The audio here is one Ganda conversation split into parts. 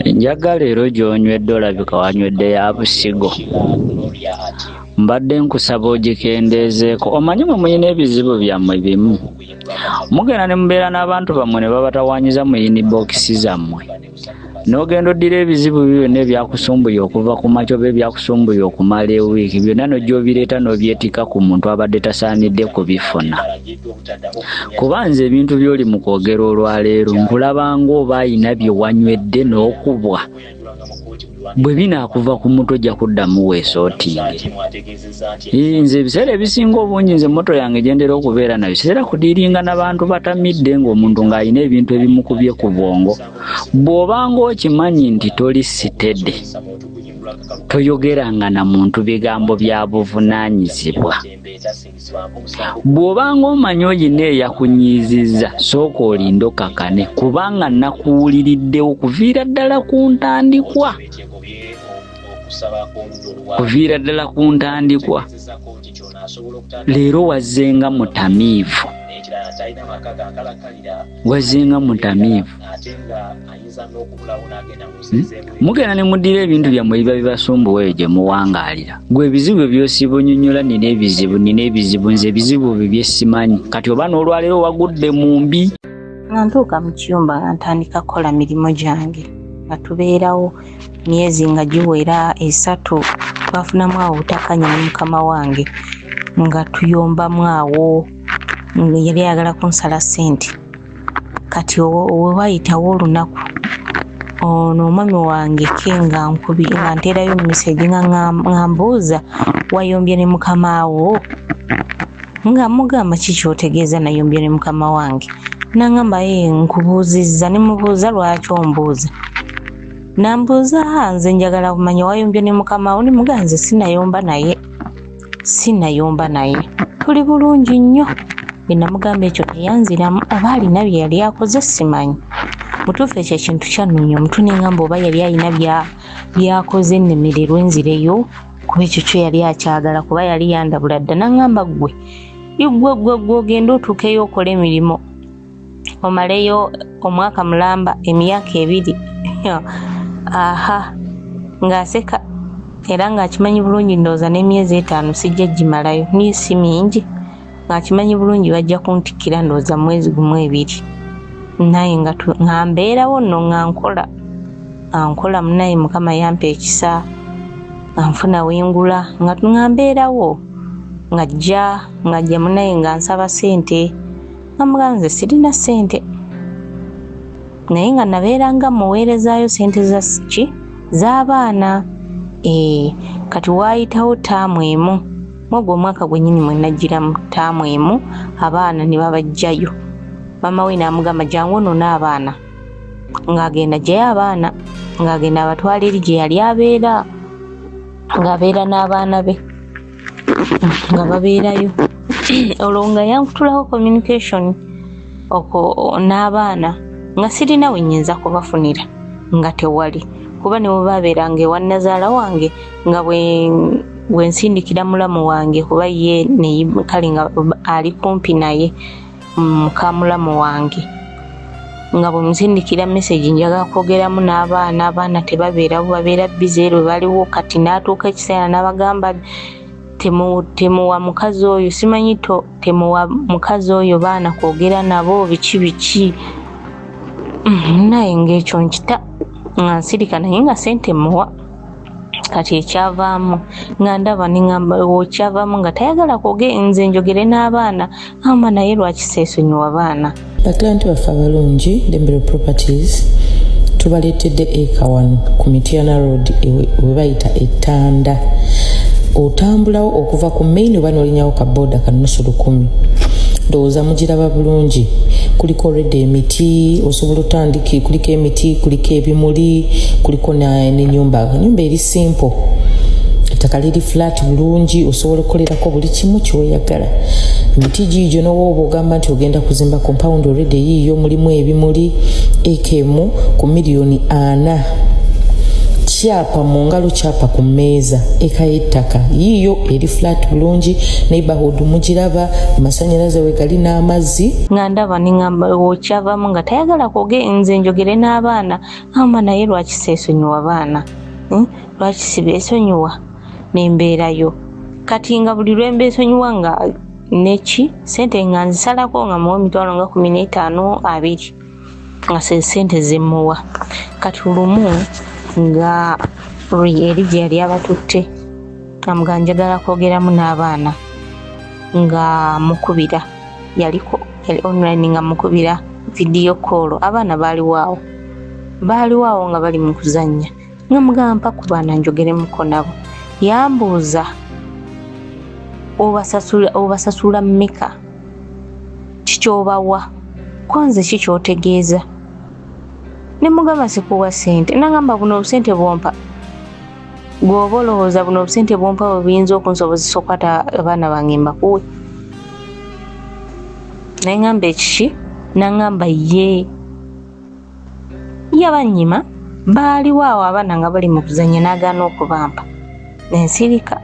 Enjaga leero gy'onywedde olabika wanywedde ya busigo. Mbadde nkusaba ogikendeezeeko. Omanyi mwe mulina ebizibu byammwe bimu. Mugenda ne mubeera n'abantu bammwe ne babatawaanyiza mu inbox zammwe. N'ogenda oddira ebizibu byo byonna ebyakusumbuye okuva ku makya oba ebyakusumbuye okumala ewiiki byonna n'ojja obireeta n'obyetikka ku muntu abadde tasaanidde kubifuna. Kuba nze ebintu by'oli mu kwogera olwaleero nkulaba ng'oba alina bye wanywedde n'okubwa. Bwe binaakuva ku mutwe ojja kuddamu weesootinge. Nze ebiseera ebisinga obungi nze moto yange gye ntera okubeera nayo sitera kudiiringa na bantu batamidde ng'omuntu ng'alina ebintu ebimukubye ku bwongo. Bw'oba ng'okimanyi nti toli sitede, toyogeranga na muntu bigambo bya buvunaanyizibwa. Bw'oba ng'omanyi olina eyakunyiizizza, sooka olinde okakane kubanga nakuwuliriddewo kuviira ddala ku ntandikwa. Kuviira ddala ku ntandikwa. Leero wazzenga mutamiivu. Wazzenga mutamiivu. Mugenda ne muddira ebintu byammwe ebiba bibasumbuwa eyo gye muwangaalira. Gwe ebizibu by'osiiba onyonnyola nina ebizibu, nina ebizibu, nze ebizibu byo bye simanyi. Kati oba n'olwaleero wagudde mu mbi. Nga ntuuka mu kiyumba nga ntandika kukola mirimu gyange nga tubeerawo myezi nga giwera 3 twafunamu awo obutakkaanya ne mukama wange nga tuyombamu awo yali ayagala kunsala ssente. Kati we wayitawo olunaku ono omwami wange ke nga nkubi nga nteerayo message nga mbuuza wayombye ne mukama wo, nga mugamba ki ky'otegeeza nayombye ne mukama wange, nangamba ye nkubuuzizza, ne mubuuza lwaki ombuuza, nambuuza nze njagala kumanya wayombye ne mukama wo, ne mugamba nze sinayomba naye, sinayomba naye, tuli bulungi nnyo. Bwe namugamba ekyo teyanziramu, oba alina bye yali akoze simanyi. Mutuufu ekyo ekintu kyannumya omutwe ne ngamba oba yali alina by'akoze nnemererwe nzireyo, kuba ekyo kyo yali akyagala, kuba yali yandabula dda n'aŋŋamba ggwe, ggwe, ggwe, ggwe ogende otuukeyo okole emirimu omaleyo omwaka mulamba emyaka 2. Aha, ng'aseka era ng'akimanyi bulungi ndowooza n'emyezi 5 sijja gimalayo, naye si mingi, ng'akimanyi bulungi bajja kuntikkira ndowooza mwezi gumu 2. Naye nga mbeerawo nno nga nkola, nga nkola munnaye Mukama yampa ekisa nga nfuna wengula, nga mbeerawo nga ng'ajja munnaye nga nsaba ssente, nga mugamba nze sirina ssente, naye nga nabeeranga mmuweerezaayo ssente za ki z'abaana. Kati waayitawo ttaamu emu, mwogwo omwaka gwennyini mwe naggyiramu ttaamu emu, abaana ne babaggyayo. Maama we n'amugamba jangu onoone abaana, ng'agenda aggyayo abaana, ng'agenda abatwala eri gye yali abeera, ng'abeera n'abaana be nga babeerayo. Olwo nga yankutulako communication okwo n'abaana nga sirina we nnyinza kubafunira, nga tewali, kuba ne bwe babeeranga ewa nnazaala wange nga bwe nsindikira mulamu wange, kuba ye ne kale nga ali kumpi naye muka mulamu wange, nga bwe musindikira message njagala kwogeramu n'abaana, abaana tebabeerawo, babeera busy lwe baliwo. Kati n'atuuka ekiseera n'abagamba temuwa mukazi oyo, simanyi temuwa mukazi oyo baana kwogera nabo biki biki. Naye ng'ekyo nkita nga nsirika, naye nga ssente mmuwa. Kati ekyavaamu nga ndaba ne ŋŋamba okyavaamu nga tayagala nze njogere n'abaana, ŋŋamba naye lwaki seesonyiwa baana. Baklanti baffe abalungi, Ndembero Properties tubaleetedde eka wano ku Mityana Road we bayita Ettanda. Otambulawo okuva ku main oba n'olinyawo ka boda ka nusu lukumi. Ndowooza mugiraba bulungi, kuliko already emiti, osobola otandika, kuliko emiti, kuliko ebimuli, kuliko n'ennyumba. Ennyumba eri simple, ettaka liri flat bulungi, osobola okukolerako buli kimu ky'oyagala. Emiti giigyo n'oba ogamba nti ogenda kuzimba compound, already yiiyo, mulimu ebimuli. Eka emu ku miliyoni 40. Kyapa mu ngalo, kyapa ku mmeeza, eka y'ettaka yiiyo eri flat bulungi, neighborhood mugiraba, amasanyalaze wegali n'amazzi. Nga ndaba neŋamba okyavamu nga tayagala kwoge nze njogere n'abaana, ŋamba naye lwaki seesonyiwa baana? Lwaki sibeesonyiwa nembeerayo? Kati nga buli lwe mbeesonyiwa nga neki sente nga nzisalako, nga muwa emitwalo nga 15, 20, nga se sente zemuwa. Kati olumu nga eri gye yali abatutte, nga njagala kwogeramu n'abaana, nga mukubira, yaliko yali online, nga mukubira video call. Abaana baaliwo baaliwo awo nga bali mu kuzannya, nga mugamba mpa ku baana njogeremuko nabo. Yambuuza, obasasula obasasula mmeka? Kikyobawa ko nze kikyotegeeza? Ne mugamba sikuwa ssente. Nagamba buno obusente bwompa, gweoba olowooza buno obusente bwompa bwe buyinza okunsobozesa okukwata abaana bange mbakuwe? Naye ngamba ekiki? Nangamba ye yabanyima. Baaliwo awo abaana nga bali mu kuzannya, n'agaana okubampa, nensirika.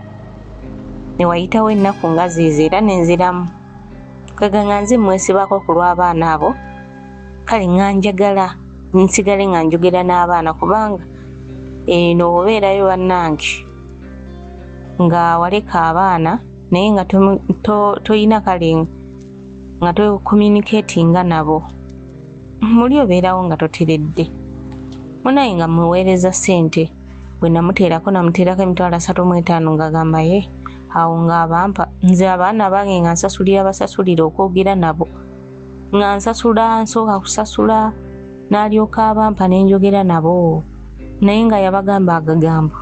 Newayitawo ennaku nga ziizo era nenziramu kwega nga nze mwesibako ku lw'abaana abo. Kale nga njagala nsigale nga njogera n'abaana, kubanga eno obeerayo bannange nga waleka abaana naye nga toyina, kale nga tocommunicatinga nabo, muli obeerawo nga toteredde. Munaye nga muweereza ssente, bwe namuteerako namuteerako 350,000, ng'agamba ye awo ng'abampa. Nze abaana bange nga nsasulira, basasulira okwogera nabo, nga nsasula, nsooka kusasula n'alyoka abampa ne njogera nabo. Naye nga yabagamba agagambo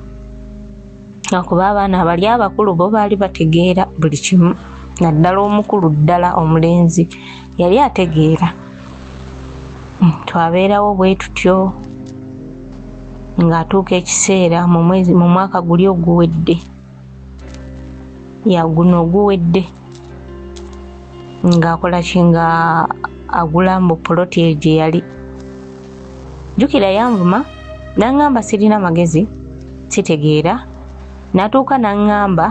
akuba abaana abali abakulu bo baali bategeera buli kimu, naddala omukulu, ddala omulenzi yali ategeera. Twabeerawo bwe tutyo ng'atuuka ekiseera mu mwezi, mu mwaka guli oguwedde, ya guno oguwedde, ng'akola ki? Nga agula mbu poloti eyo gye yali. Jjukira yanvuma n'aŋŋamba sirina magezi, sitegeera. N'atuuka n'aŋŋamba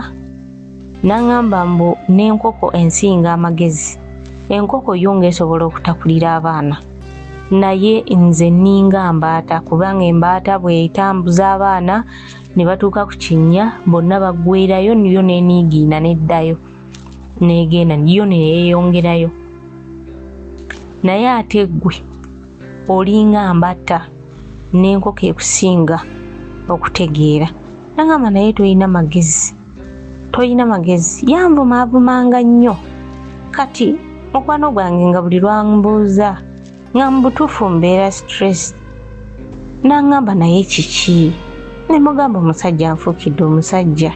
mbu n'enkoko ensinga amagezi, enkoko yo ng'esobola okutakulira abaana, naye nze nninga mbaata, kubanga embaata bw'etambuza abaana ne batuuka ku kinnya bonna baggwerayo, yo n'eniigiina n'eddayo n'egenda yo ne yeeyongerayo. Naye ate ggwe olinga mbatta, n'enkoko ekusinga okutegeera. Nagamba naye tolina magezi, tolina magezi. Yanvuma avumanga nnyo. Kati mukwano gwange nga buli lwambuuza nga mu butuufu mbeera stress, n'aŋŋamba naye kiki? Ne mugamba omusajja nfuukidde omusajja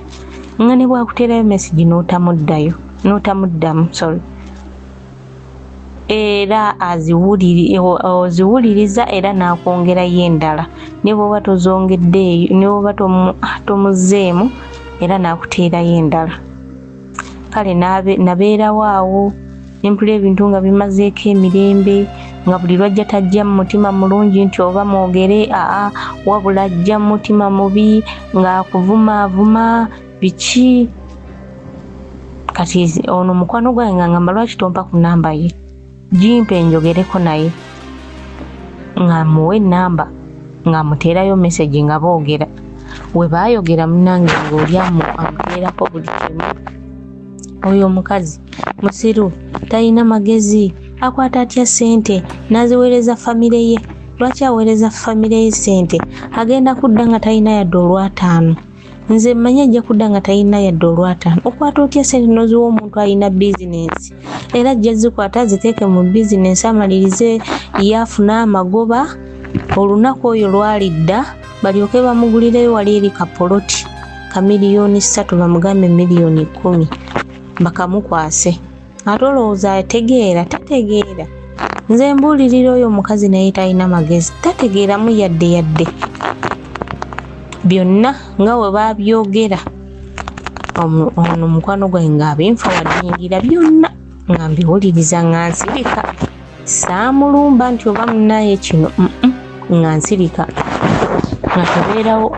nga ne bwakuteerayo message n'otamuddayo, n'otamuddamu, sorry, era oziwuliriza era n'akwongerayo endala, ne bw'oba tozongeddeeyo, ne bw'oba tomuzzeemu, era n'akuteerayo endala. Kale nabeerawo awo nempulira ebintu nga bimazeeko emirembe, nga buli lwajja tajja mu mutima mulungi nti oba mwogere, aa, wabula ajja mu mutima mubi ng'akuvumaavuma biki. Kati ono mukwano gwange nga ngamba lwaki tompa ku namba ye, gimpe njogereko naye, nga muwe enamba, nga muteerayo message nga boogera. We baayogera munnange ng'oli amuteerako buli kimu. Oyo omukazi musiru, talina magezi, akwata atya ssente n'aziweereza famire ye? Lwaki aweereza famire ye ssente? Agenda kudda nga talina yadde olwataano. Nze mmanyi ajja kudda nga talina yadde olwataano. Okwata otya ssente n'oziwa omuntu alina bizinensi? Era ajja zikwata aziteeke mu bizinensi, amalirize ye afune amagoba. Olunaku oyo lwalidda balyoke bamugulireyo wali eri kapoloti ka 3 miliyoni, bamugambe 10 miliyoni bakamukwase. Ate olowooza ategeera? Tategeera. Nze mbuulirira oyo omukazi naye talina magezi, tategeeramu yadde yadde. Byonna nga we baabyogera, ono mukwano gwange ng'abinfawadingira byonna, nga mbiwuliriza nga nsirika, saamulumba nti oba munnaye kino, nga nsirika nga tubeerawo.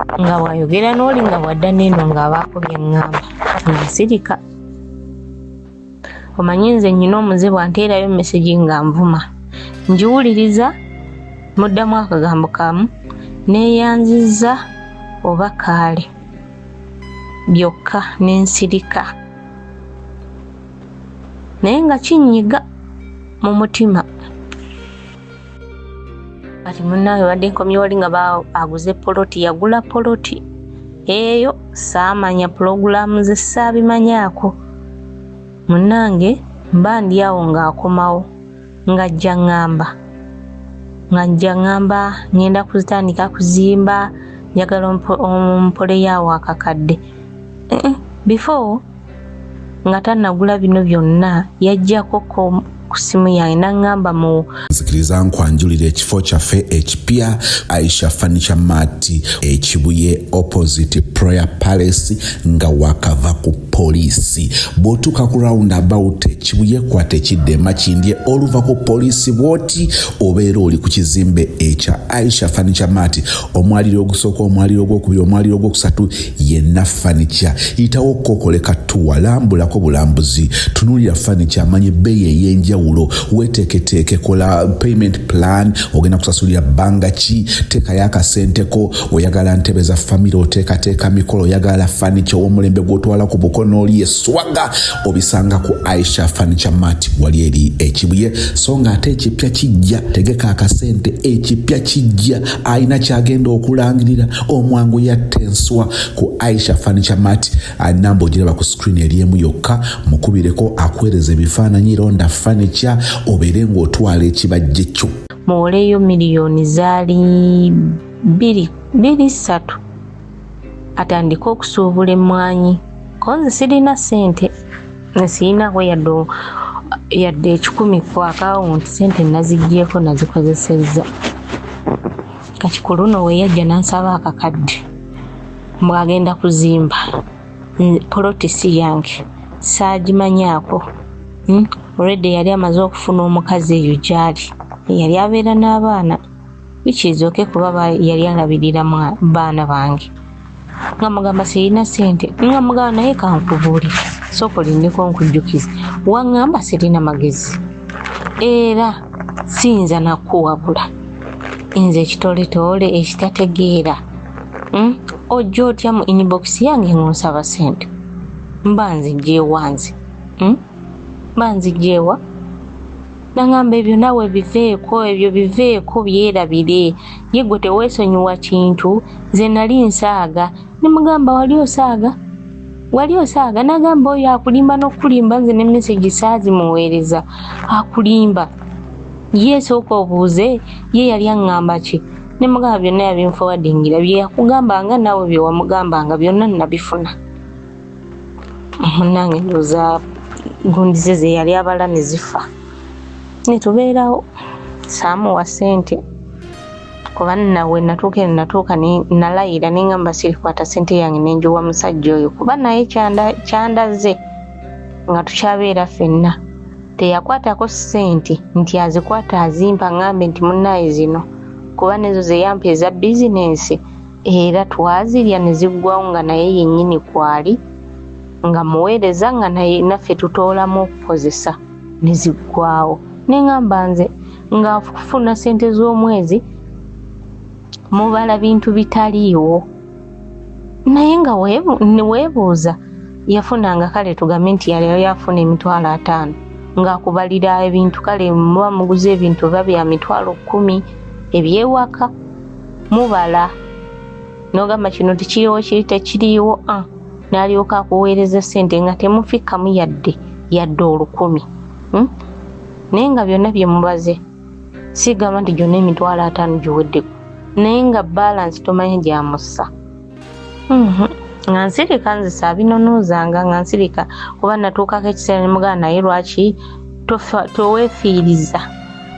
Nga bw'ayogera n'oli nga bw'adda n'eno ng'abaako by'aŋŋamba, nga nsirika. Omanyi nze nnyina omuze bw'anteerayo mesegi nga nvuma, ngiwuliriza muddamu akagambo kamu, neeyanzizza oba kaale byokka ne nsirika. Naye nga kinnyiga mu mutima. Kati munnange badde nkomye wali nga aguze poloti, yagula poloti eyo saamanya pulogulaamu ze saabimanyaako. Munnange mba ndi awo ng'akomawo ng'ajja ŋŋamba ng'ajja ŋŋamba ŋŋenda kutandika kuzimba njagala ompoleyo awo akakadde. Before nga tannagula bino byonna yajjako ko ku ssimu yange n'aŋŋamba mu Nzikiriza nkwanjulira ekifo kyaffe ekipya, Aisha Furniture Mart, Ekibuye, opposite Prayer Palace, nga wakava ku poliisi. Bw'otuuka ku round about Ekibuye, kwata ekidda Emakindye, oluva ku poliisi bw'oti obeera oli ku kizimbe ekya Aisha Furniture Mart. Omwaliro ogusooka, omwaliro ogwokubiri, omwaliro ogwokusatu, yenna furniture. Yitawo kokole katuwa, lambulako bulambuzi, tunuulira furniture, amanye ebbeeyi ey'enjawulo, weeteeketeeke, kola payment plan, ogenda kusasulira bbanga ki, teekayo akasenteko. Oyagala ntebe za famire, oteekateeka mikolo, oyagala furniture ow'omulembe gw'otwala ku bukono, oli eswaga, obisanga ku Aisha Furniture Mart wali eri Ekibuye. So nga ate ekipya kijja, tegeka akasente, ekipya kijja, alina kyagenda okulangirira omwangu yatta enswa ku Aisha Furniture Mart. Namba ogiraba ku screen eri emu yokka, mukubireko akuweereza ebifaananyi, londa furniture obeere ng'otwala ekibajje kyo. Muwoleyo miliyoni zaali bbiri bbiri ssatu atandike okusuubula emmwanyi, ko nze sirina ssente, siyinako yadde 100 ku akawunti, ssente naziggyeeko nazikozesezza. Kati ku luno we yajja n'ansaba akakadde mbw'agenda kuzimba poloti si yange, saagimanyaako. Already yali amaze okufuna omukazi eyo gy'ali yali abeera n'abaana, which is okay kuba yali alabirira baana bange. Nga mugamba sirina ssente, nga mugamba naye kankubuulire, sooka olindeko nkujjukize, waŋŋamba sirina magezi era siyinza nakuwabula, nze ekitooletoole ekitategeera. Ojja otya mu inbox yange ng'onsaba ssente? Mba nzigyewa nze? Mba nzigyewa? Nangamba ebyo naawe biveeko, ebyo biveeko, byerabire, ye gwe teweesonyiwa kintu. Nze nali nsaaga, ne mugamba wali osaaga, wali osaaga. Nagamba oyo akulimba n'okulimba, nze ne message saazimuweereza, akulimba ye, sooka obuuze ye yali aŋŋamba ki. Ne mugamba byonna yabinforwardingira, bye yakugambanga naawe bye wamugambanga byonna nabifuna. Munnange ndowooza gundi ze ze yali abala ne zifa, ne tubeerawo, saamuwa ssente kuba nawe natuuka eno natuuka nalayira ne ŋŋamba sirikwata ssente yange ne ngiwa musajja oyo, kuba naye kyandaze nga tukyabeera ffenna teyakwatako ssente nti azikwata azimpa ŋŋambe nti munnaaye zino, kuba nezo ze yampa eza bizinensi era twazirya ne ziggwawo nga naye yennyini kwali nga muweereza nga naye naffe tutoolamu okukozesa ne ziggwawo. Ne ŋŋamba nze nga kufuna ssente z'omwezi mubala bintu bitaliiwo, naye nga weebuuza yafunanga kale tugambe nti yali afuna 50,000 ng'akubalira ebintu, kale muba muguze ebintu oba bya 10,000 ebyewaka, mubala n'ogamba kino tekiriiwo, kiri tekiriiwo, n'alyoka akuweereza ssente nga temufikkamu yadde 1,000. Naye nga byonna bye mubaze sigamba nti gyonna 50,000 giweddeko, naye nga balance tomanyi gyamussa. Nga nsirika nze saabinonoozanga, nga nsirika kuba natuukako ekiseera ne mugamba naye lwaki toweefiiriza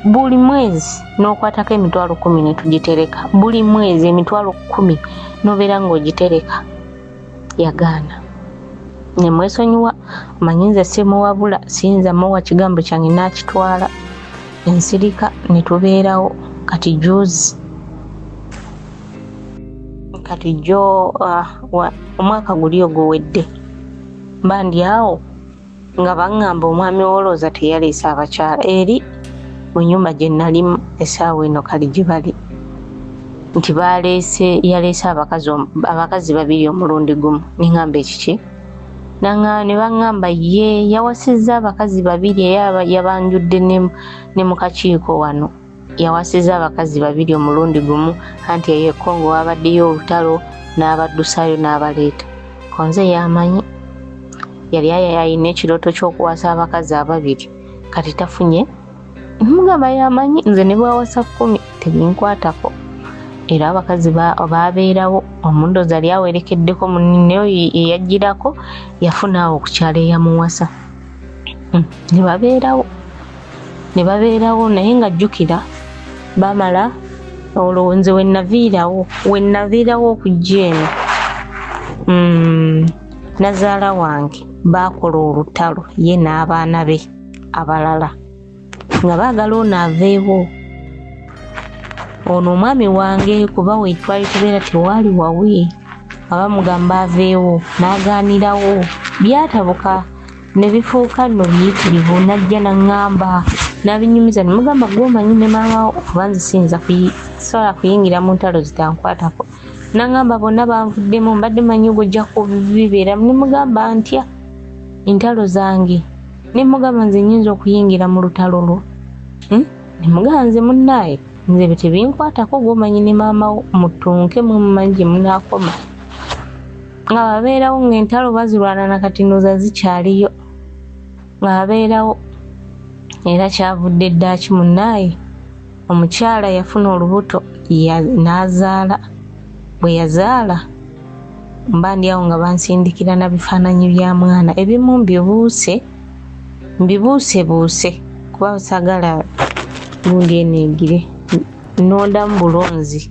buli mwezi n'okwatako 10,000 ne tugitereka buli mwezi 10,000 n'obeera ng'ogitereka. Yagaana ne mwesonyiwa. Omanyi nze simuwabula, siyinza muwa kigambo kyange n'akitwala, ensirika ne tubeerawo. Kati juzi Kati jjo omwaka guli oguwedde mba ndi awo nga baŋŋamba omwami wolooza teyaleese abakyala eri mu nnyumba gye nalimu essaawa eno kali gye bali nti baleese yaleese abakazi babiri omulundi gumu. Ne ŋŋamba ekiki? Ne baŋŋamba ye yawasizza abakazi babiri era yabanjudde ne mu kakiiko wano. Yawasizza abakazi babiri omulundi gumu anti eyo e Congo waabaddeyo olutalo n'abaddusayo n'abaleeta. Konze yamanyi yali alina ekirooto ky'okuwasa abakazi ababiri kati tafunye. Mugamba yamanyi nze ne bw'awasa 10 tebinkwatako. Era abakazi baabeerawo omundozi ali awerekeddeko munne oyo eyajjirako yafuna awo ku kyalo eyamuwasa. Ne babeerawo. Ne babeerawo naye nga jjukira baamala olwo nze we naviirawo okujja eno. Nazaala wange baakola olutalo ye n'abaana be abalala nga baagala ono aveewo. Ono omwami wange kuba we twali tubeera tewaali wawe nga bamugamba aveewo n'agaanirawo. Byatabuka ne bifuuka nno biyitirivu n'ajja n'aŋŋamba n'abinyumiza ne mugamba ggwe omanyi ne maama wo kuba nze siyinza sobola kuyingira mu ntalo zitankwatako. N'aŋŋamba bonna banvuddemu mbadde mmanyi gw'ojja kubibeeramu ne mugamba ntya entalo zange. Ne mugamba nze nnyinza okuyingira mu lutalo lwo. Ne mugamba nze munnaaye nze ebyo tebinkwatako gw'omanyi ne maama wo mutunke mwe mumanyi gye munaakoma. Nga babeerawo ng'entalo bazirwana na kati ndowooza zikyaliyo. Nga babeerawo era kyavudde ddaaki munnaaye omukyala yafuna olubuto n'azaala. Bwe yazaala mba ndi awo nga bansindikira na bifaananyi bya mwana ebimu mbibuusebuuse kuba saagala gundi eno egire nnondamu bulonzi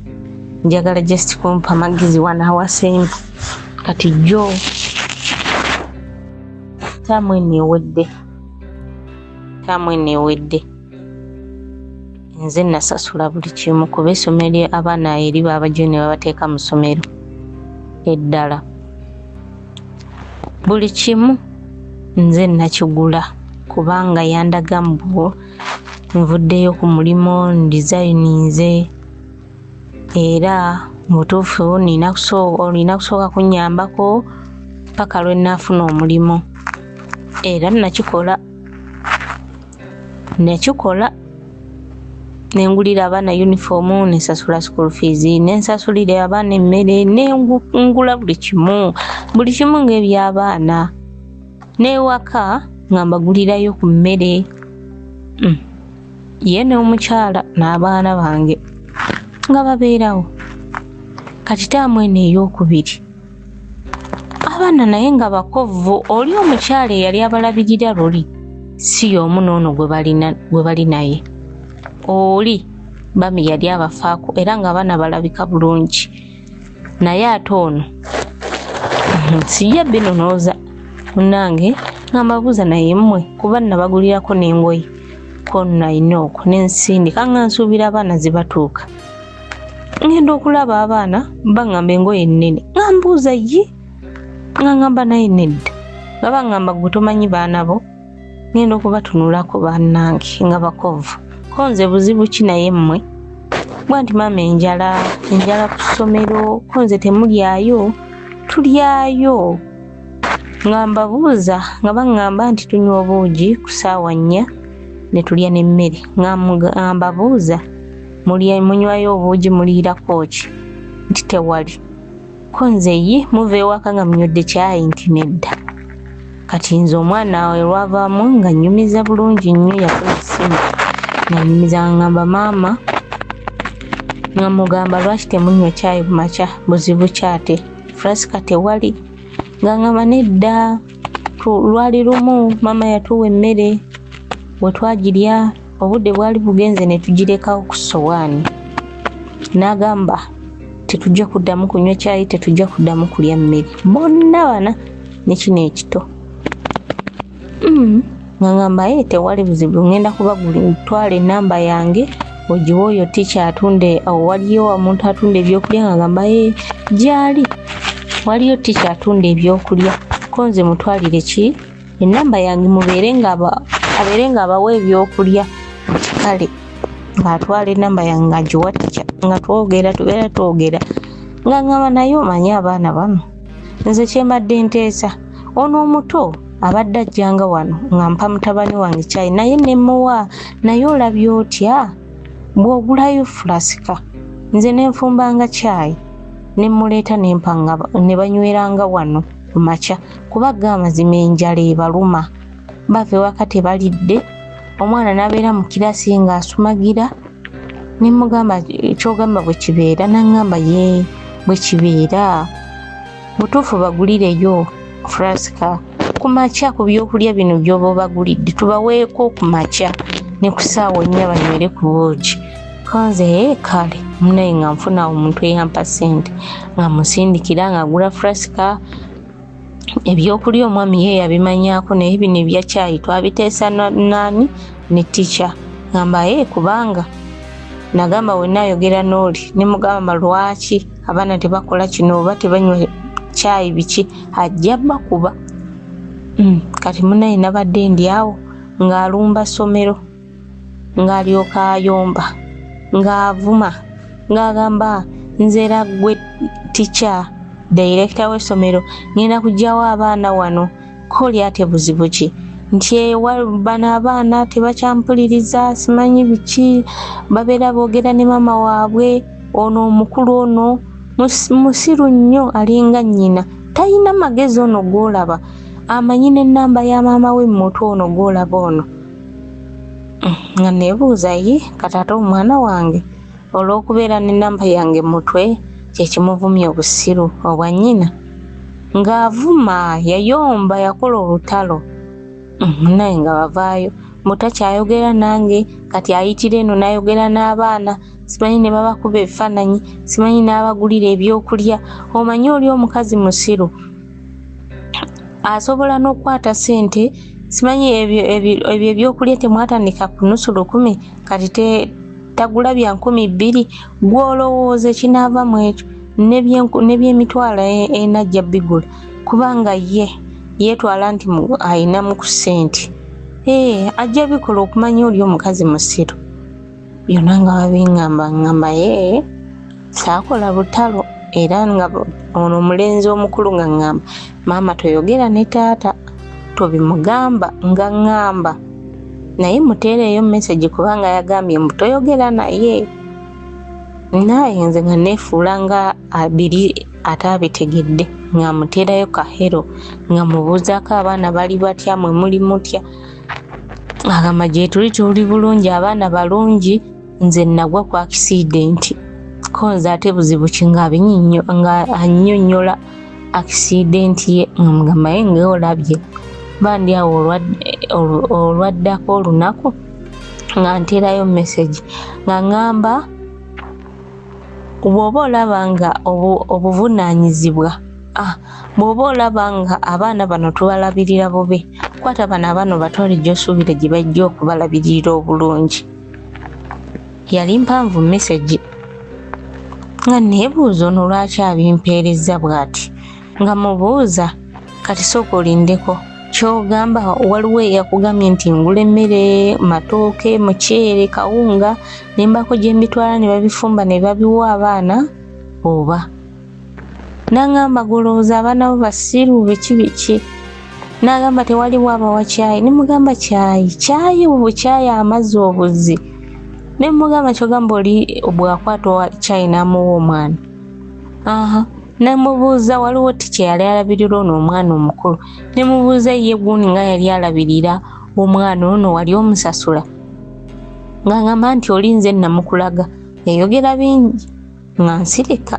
njagala just kumpa magezi wano awasemba. Kati jjo ttaamu eno ewedde nze nasasula buli kimu kuba essomero abaana eri baabajjayo ne babateeka mu ssomero eddala. Buli kimu nze nakigula kubanga yandaga mbu nvuddeyo ku mulimu ndizayininze era mu butuufu nina kusooka kunnyambako paka lwe nnaafuna omulimu. Era nakikola ne ngulira abaana yunifoomu ne nsasula school fees ne nsasulira abaana emmere ne ngula buli kimu ng'eby'abaana. N'ewaka nga mbagulirayo ku mmere. Ye n'omukyala n'abaana bange nga babeerawo. Kati ttaamu eno eyookubiri abaana naye nga bakovvu oli omukyala eyali abalabirira luli si y'omu n'ono gwe bali naye. Oli bami yali abafaako era ng'abaana balabika bulungi naye ate ono sijja binonooza munnange nga mbabuuza naye mmwe kuba nabagulirako n'engoye ko nalina okwo ne nsindika nga nsuubira abaana zibatuuka. Ngenda okulaba abaana baŋŋamba engoye nnene nga mbuuza ye nga ŋŋamba naye nedda nga baŋŋamba ggwe tomanyi baana bo. Ngenda okubatunulako bannange nga bakovvu ko nze buzibu ki naye mmwe bwa nti maama enjala ku ssomero ko nze temulyayo tulyayo. Nga mbabuuza nga baŋŋamba nti tunywa obuugi ku ssaawa 4 ne tulya n'emmere. Nga mbabuuza munywayo obuugi muliirako ki nti tewali. Ko nze ye muva ewaka nga munywedde kyayi nti nedda. Kati nze omwana we lwavaamu nga nnyumiza bulungi nnyo yakuba essimu nga nnyumiza nga ŋŋamba maama nga mugamba lwaki temunywa kyayi ku makya buzibu ki ate Fransica tewali. Nga ŋŋamba nedda lwali lumu maama yatuwa emmere bwe twagirya obudde bwali bugenze ne tugirekawo ku ssowaani. N'agamba tetujja kuddamu kunywa kyayi tetujja kuddamu kulya mmere bonna bana ne kino ekito. Nga ŋŋamba ye tewali buzibu ngenda kubagulira twala ennamba yange Ogiwa oyo tica atunde awo, waliyo omuntu atunda ebyokulya, nga gamba ye gyali waliyo tica atunda ebyokulya, ko nze mutwalire ki enamba yange mubeere nga abeere nga abawa ebyokulya. Nti kale, ng'atwala enamba yange nga giwa tica, nga twogera, tubeera twogera, nga ngamba naye omanyi abaana bano, nze kyembadde nteesa, ono omuto abadde ajjanga wano nga mpa mutabani wange kyayi naye nemuwa, naye olabye otya bw'ogulayo fulasika, nze nenfumbanga kyayi nemuleeta nempa ne banyweranga wano ku makya, kuba ga amazima enjala ebaluma, bava ewaka tebalidde, omwana n'abeera mu kirasi ng'asumagira. Ne mugamba, kyogamba bwe kibeera? N'aŋŋamba ye bwe kibeera butuufu, bagulireyo furasika ku makya ku byokulya bino by'oba obagulidde, tubaweeko ku makya ne ku ssaawa 4 banywere ku buugi. Kanze kale munaye nga nfuna omuntu eyampa ssente nga musindikira nga agula furasika, ebyokulya omwami ye yabimanyaako, naye bino ebya caayi twabiteesa naani ne tica. Ngamba ye kubanga nagamba wenna ayogera n'oli ne mugamba lwaki abaana tebakola kino oba tebanywa caayi biki, ajja bakuba. Kati munaye nabadde ndi awo ng'alumba ssomero, ng'alyoka ayomba, ng'avuma, ng'agamba nze era gwe tica dayirekita w'essomero ngenda kuggyawo abaana wano. Ko oli ate buzibu ki? Nti bano abaana tebakyampuliriza, simanyi biki, babeera boogera ne maama waabwe, ono omukulu ono musiru nnyo, alinga nnyina, talina magezi, ono gw'olaba amanyi n'ennamba ya maama we mutwe, ono gw'olaba ono. Nga neebuuza, ye kati ate omwana wange olw'okubeera n'ennamba yange mutwe kyekimuvumya obusiru obwa nnyina? Ng'avuma, yayomba, yakola olutalo naye nga bavaayo mutakyayogera nange, kati ayitira eno n'ayogera n'abaana, simanyi ne babakuba ebifaananyi, simanyi n'abagulira ebyokulya. Omanyi oli omukazi musiru, asobola n'okukwata ssente, simanyi ebyo ebyokulya temwatandika ku nusu lukumi, kati tagula bya 2000. Gw'olowooza ekinaava mu ekyo n'ebyemitwalo ena ajja bigula, kubanga ye yeetwala nti ayinamu ku ssente, ee ajja bikola. Okumanya oli omukazi musiru, byonna nga babingamba, ngamba ye saakola lutalo. Era nga ono omulenzi omukulu nga ŋŋamba, maama toyogera ne taata, tobimugamba, nga ŋŋamba naye muteereeyo message kubanga yagambye mbu toyogera naye. Naye nze nga neefuula nga abiri ate abitegedde, nga muteerayo kahero, nga mubuuzaako abaana bali batya, mwe muli mutya? Agamba gyetuli tuli bulungi, abaana balungi, nze nagwa ku accident. Ko nze ate buzibu ki? Nga annyonnyola accident ye, nga mugamba ye nga olabye bandi awo olwaddako olunaku nga nteerayo message nga ŋŋamba bw'oba olaba nga obuvunaanyizibwa, bw'oba olaba nga abaana bano tubalabirira bubi, kwata bano abaana obatwale gy'osuubira gye bajja okubalabirira obulungi. Yali mpanvu message, nga neebuuza ono lwaki abimpeereza bw'ati, nga mubuuza kati sooka olindeko, ky'ogamba waliwo eyakugambye nti ngula emmere, matooke, muceere, kawunga, ne mbaako gye mbitwala ne babifumba ne babiwa abaana oba? N'aŋŋamba golowooza abaana bo basiru biki biki? N'agamba tewaliwo abawa kyayi. Ne mugamba kyayi, kyayi bukyayi amazzi obuzzi. Ne mugamba kyogamba oli bw'akwata kyayi n'amuwa omwana? Aha. Nemubuuza waliwo tica yali alabirira ono omwana omukulu, nemubuuza ye gundi nga yali alabirira omwana ono wali omusasula? Nga ngamba nti oli nze namukulaga. Yayogera bingi nga nsirika,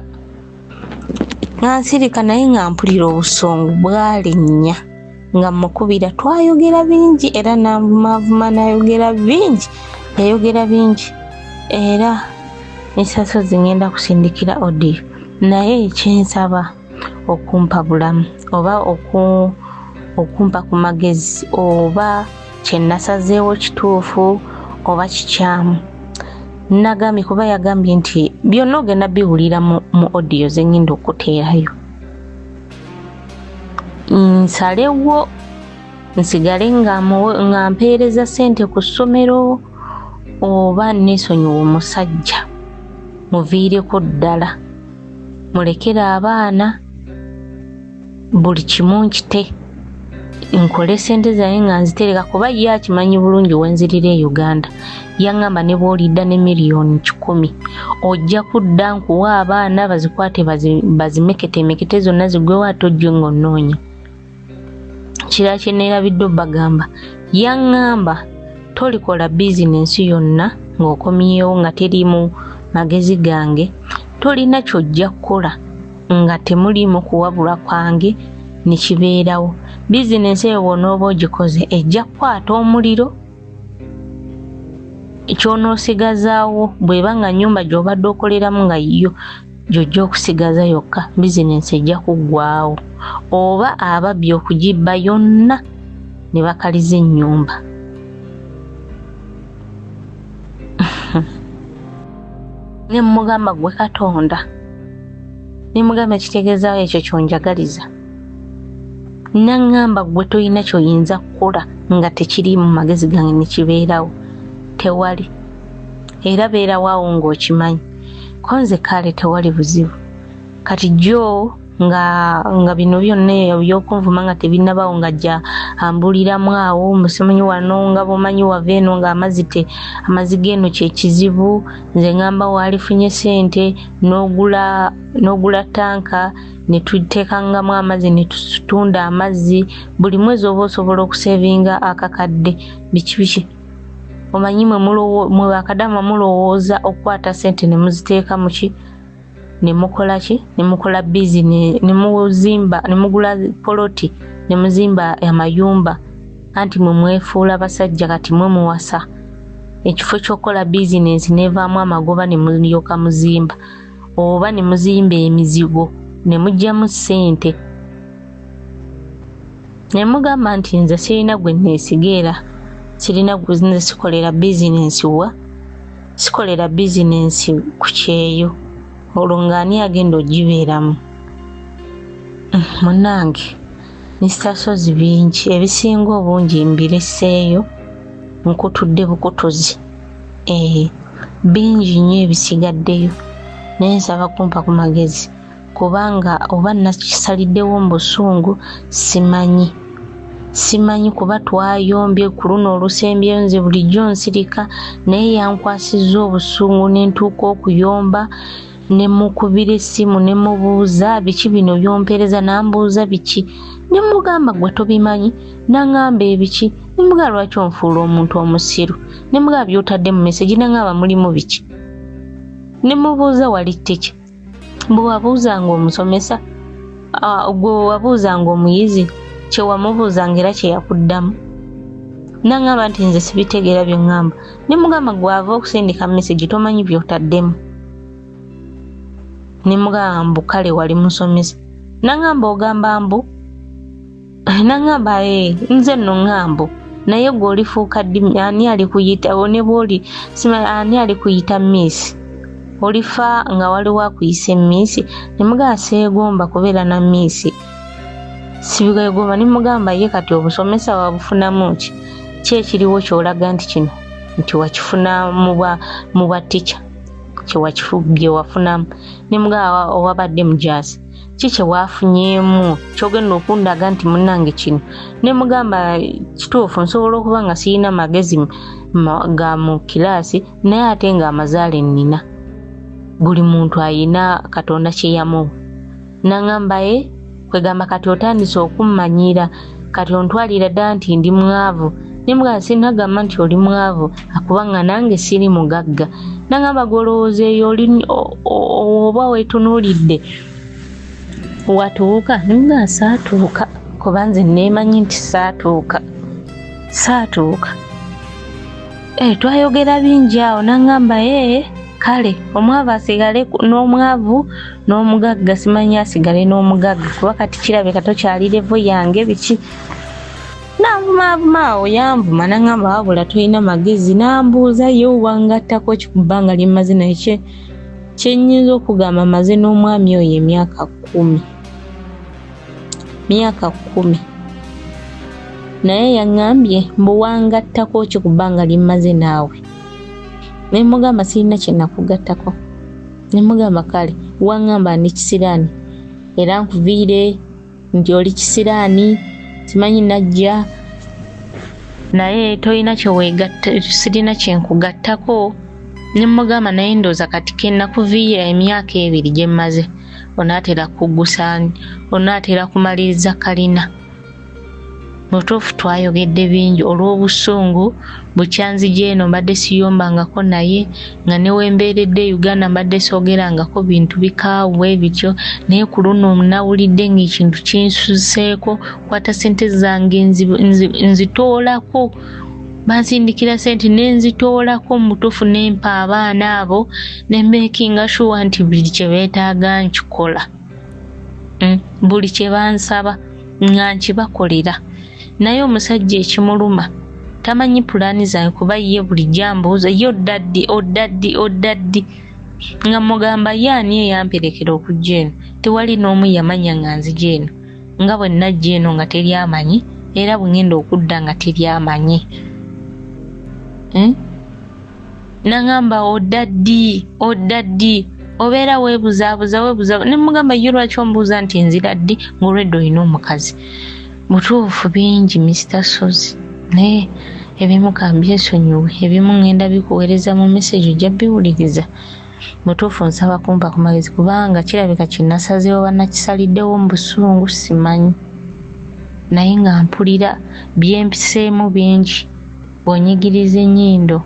nga nsirika, naye nga mpulira obusungu bwalinnya, nga mukubira. Twayogera bingi era nanvumaavuma, nayogera bingi, yayogera bingi, era ensaso zingenda kusindikira audio. Naye kyensaba okumpa bulamu oba okumpa ku magezi, oba kye nasazeewo kituufu oba kikyamu. Nagambye kuba yagambye nti byonna ogenda biwulira mu audio ze ngenda okuteerayo. Nsalewo nsigale nga mpeereza ssente ku ssomero oba neesonyiwa omusajja muviireko ddala mulekere abaana buli kimu nkite nkole sente zange nga nzitereka kuba ye akimanyi bulungi wenzirira e Uganda. Yaŋŋamba ne bw'olidda ne 1,000,000 ojja kudda nkuwa abaana bazikwate bazimeketemekete zonna zigwewo ate ojje ng'onnoonya. Kirala kye neerabidde obbagamba, yaŋŋamba tolikola bizinensi yonna ng'okomyewo nga teriimu magezi gange, tolina ky'ojja kukola nga temuliimu kuwabulwa kwange ne kibeerawo. Bizinensi eyo bw'onooba ogikoze ejja kukwata omuliro, ky'onoosigazaawo bw'eba nga nnyumba gy'obadde okoleramu nga yo gy'ojja okusigaza yokka, bizinensi ejja kuggwaawo oba ababbi okugibba yonna ne bakaliza ennyumba. Ne mmugamba ggwe Katonda, ne mugamba kitegeezaawo ekyo ky'onjagaliza. Naŋŋamba ggwe tolina ky'oyinza kukola nga tekiri mu magezi gange ne kibeerawo, tewali. Era beerawo awo ng'okimanyi. Ko nze kale tewali buzibu. Kati jjo nga bino byonna ebyokunvuma nga tebinnabaawo nga ajja ambuliramu awo musimanyi wano nga bw'omanyi wava eno nga amazzi te amazzi g'eno kye kizibu, nze ŋŋamba waalifunye ssente n'ogula ttanka ne tuteekangamu amazzi ne tutunda amazzi buli mwezi oba osobola okusevinga akakadde biki biki. Omanyi mwe bakadama mulowooza okukwata ssente ne muziteeka mu ki ne mukola ki ne mukola bizinesi ne muzimba ne mugula poloti ne muzimba amayumba, anti mwe mwefuula basajja kati mwe muwasa ekifo ky'okukola bizinensi n'evaamu amagoba ne mulyoka muzimba oba ne muzimba emizigo ne muggyamu ssente. Ne mugamba nti nze sirina gwe neesiga era sirina gwe nze sikolera bizinensi wa sikolera bizinensi ku kyeyo olwo ng'ani agenda ogibeeramu. Munnange Mister Ssozi bingi ebisinga obungi mbireseeyo nkutudde bukutuzi. Bingi nnyo ebisigaddeyo naye nsaba kumpa ku magezi kubanga oba nakisaliddewo mu busungu simanyi. Simanyi kuba twayombye ku luno olusembyeyo nze bulijjo nsirika naye yankwasizza obusungu ne ntuuka okuyomba ne mmukubira essimu ne mmubuuza biki bino by'ompeereza n'ambuuza biki ne mmugamba ggwe tobimanyi n'aŋŋamba ebiki ne mmugamba lwaki onfuula omuntu omusiru ne mmugamba by'otadde mu mesegi n'aŋŋamba mulimu biki ne mmubuuza wali ttiki bwe wabuuzanga omusomesa gwe wabuuzanga omuyizi kye wamubuuzanga era kye yakuddamu n'aŋŋamba nti nze sibitegeera bye ŋŋamba ne mugamba gwe ava okusindika mesegi tomanyi by'otaddemu ne mugamba mbu kale wali musomesa n'aŋŋamba ogamba mbu n'aŋŋamba nze nno ŋŋambo naye gwe olifuuka ddi ani alikuyita ne bw'oli simanyi ani alikuyita miss olifa nga waliwo akuyise miss ne mugamba seegomba kubeera na miss sibigomba ne mugamba ye kati obusomesa wabufunamu ki ki ekiriwo ky'olaga nti kino nti wakifuna mu bwa ticca bye wafunamu ne mugamba owabadde mujaasi ki kye waafunyeemu ky'ogenda okundaga nti munnange kino ne mugamba kituufu nsobola okuba nga sirina magezi ga mu kiraasi naye ate ng'amazaale nnina buli muntu ayina Katonda kye yamuwa n'aŋŋamba ye kwegamba kati otandise okummanyira kati ontwalira ddala nti ndi mwavu ne mugamba sinagamba nti oli mwavu kubanga nange siri mugagga n'aŋŋamba gw'olowooza eyo oli oba weetunuulidde watuuka ne mugamba saatuuka kuba nze neemanyi nti saatuuka twayogera bingi awo n'aŋŋamba kale omwavu asigale n'omwavu n'omugagga simanyi asigale n'omugagga kuba kati kirabika tokyali levo yange biki. Nanvumaavuma awo, yanvuma nangamba wabula tolina magezi, nambuuza ye wangattako ki ku bbanga lye mmaze naye. Kye nnyinza okugamba, maze n'omwami oyo emyaka 10, myaka 10, naye yaŋŋambye mbu wangattako ki ku bbanga lye mmaze naawe. Ne mugamba sirina kye nakugattako. Ne mugamba kale waŋŋamba ndi kisiraani era nkuviire nti oli kisiraani, simanyi najja naye tolina kye weegatta, sirina kye nkugattako. Ne mugamba naye ndowooza kati ke nakuviira emyaka 2 gye mmaze onaatera kuggusa, onaatera kumaliriza kalina. Mutuufu twayogedde bingi olw'obusungu bukyanzija eno mbadde siyombangako naye, nga ne we mbeeredde e Uganda mbadde soogerangako bintu bikaawu bwe bityo, naye ku luno nawulidde ng'ekintu kinsuseeko. Kwata ssente zange nzitoolako, bansindikira ssente ne nzitoolako mutuufu, ne mpa abaana abo ne makinga sure nti buli kye beetaaga nkikola, buli kye bansaba nga nkibakolera. Naye omusajja ekimuluma tamanyi pulaani zange, kuba ye bulijjo ambuuza ye odda ddi, odda ddi, odda ddi, nga mugamba ye ani eyamperekera okujja eno? Tewali n'omu yamanya nga nzija eno, nga bwe najja eno nga teri amanyi, era bwe ngenda okudda nga teri amanyi. Nangamba odda ddi, odda ddi, obeera weebuzaabuza, weebuza. Ne mugamba ye lwaki ombuuza nti nzira ddi ng'olwedde olina omukazi? Butuufu bingi Mr. Sozi, naye ebimu kambyesonyiwe, ebimu ngenda bikuweereza mu message ojja biwuliriza. Butuufu nsaba kumpa ku magezi, kubanga kirabika kye nasazeewo bannakisaliddewo mu busungu, simanyi, naye nga mpulira byempiseemu bingi. Bw'onyigiriza ennyindo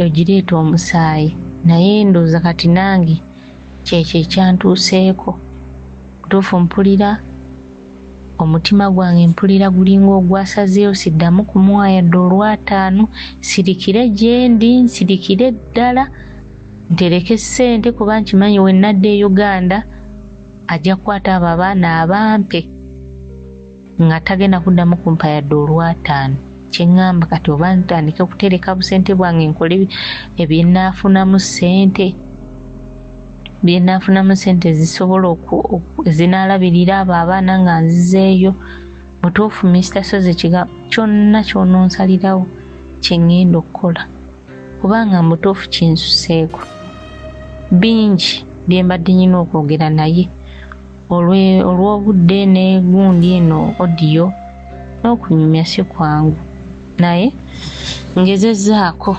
ogireeta omusaayi, naye ndowooza kati nange kyekyo ekyantuuseeko. Butuufu mpulira omutima gwange, mpulira gulinga ogwasazeewo, siddamu kumuwa yadde olwataano, sirikire gye ndi, nsirikire ddala, ntereke ssente, kuba nkimanyi we nadda e Uganda ajja kukwata abo abaana abampe nga tagenda kuddamu kumpa yadde olwataano. Kye ŋŋamba kati oba ntandike kutereka busente bwange nkole ebyenaafunamu ssente, byenaafunamu ssente ezisobola ezinaalabirira abo abaana nga nzizeeyo. Butuufu Mr. Sozi, kyonna ky'ononsalirawo kye ŋŋenda okukola, kubanga mubutuufu kinsuseeko. Bingi bye mbadde nnina okwogera, naye olw'obudde ne gundi eno audio n'okunyumya si kwangu, naye ngezezzaako.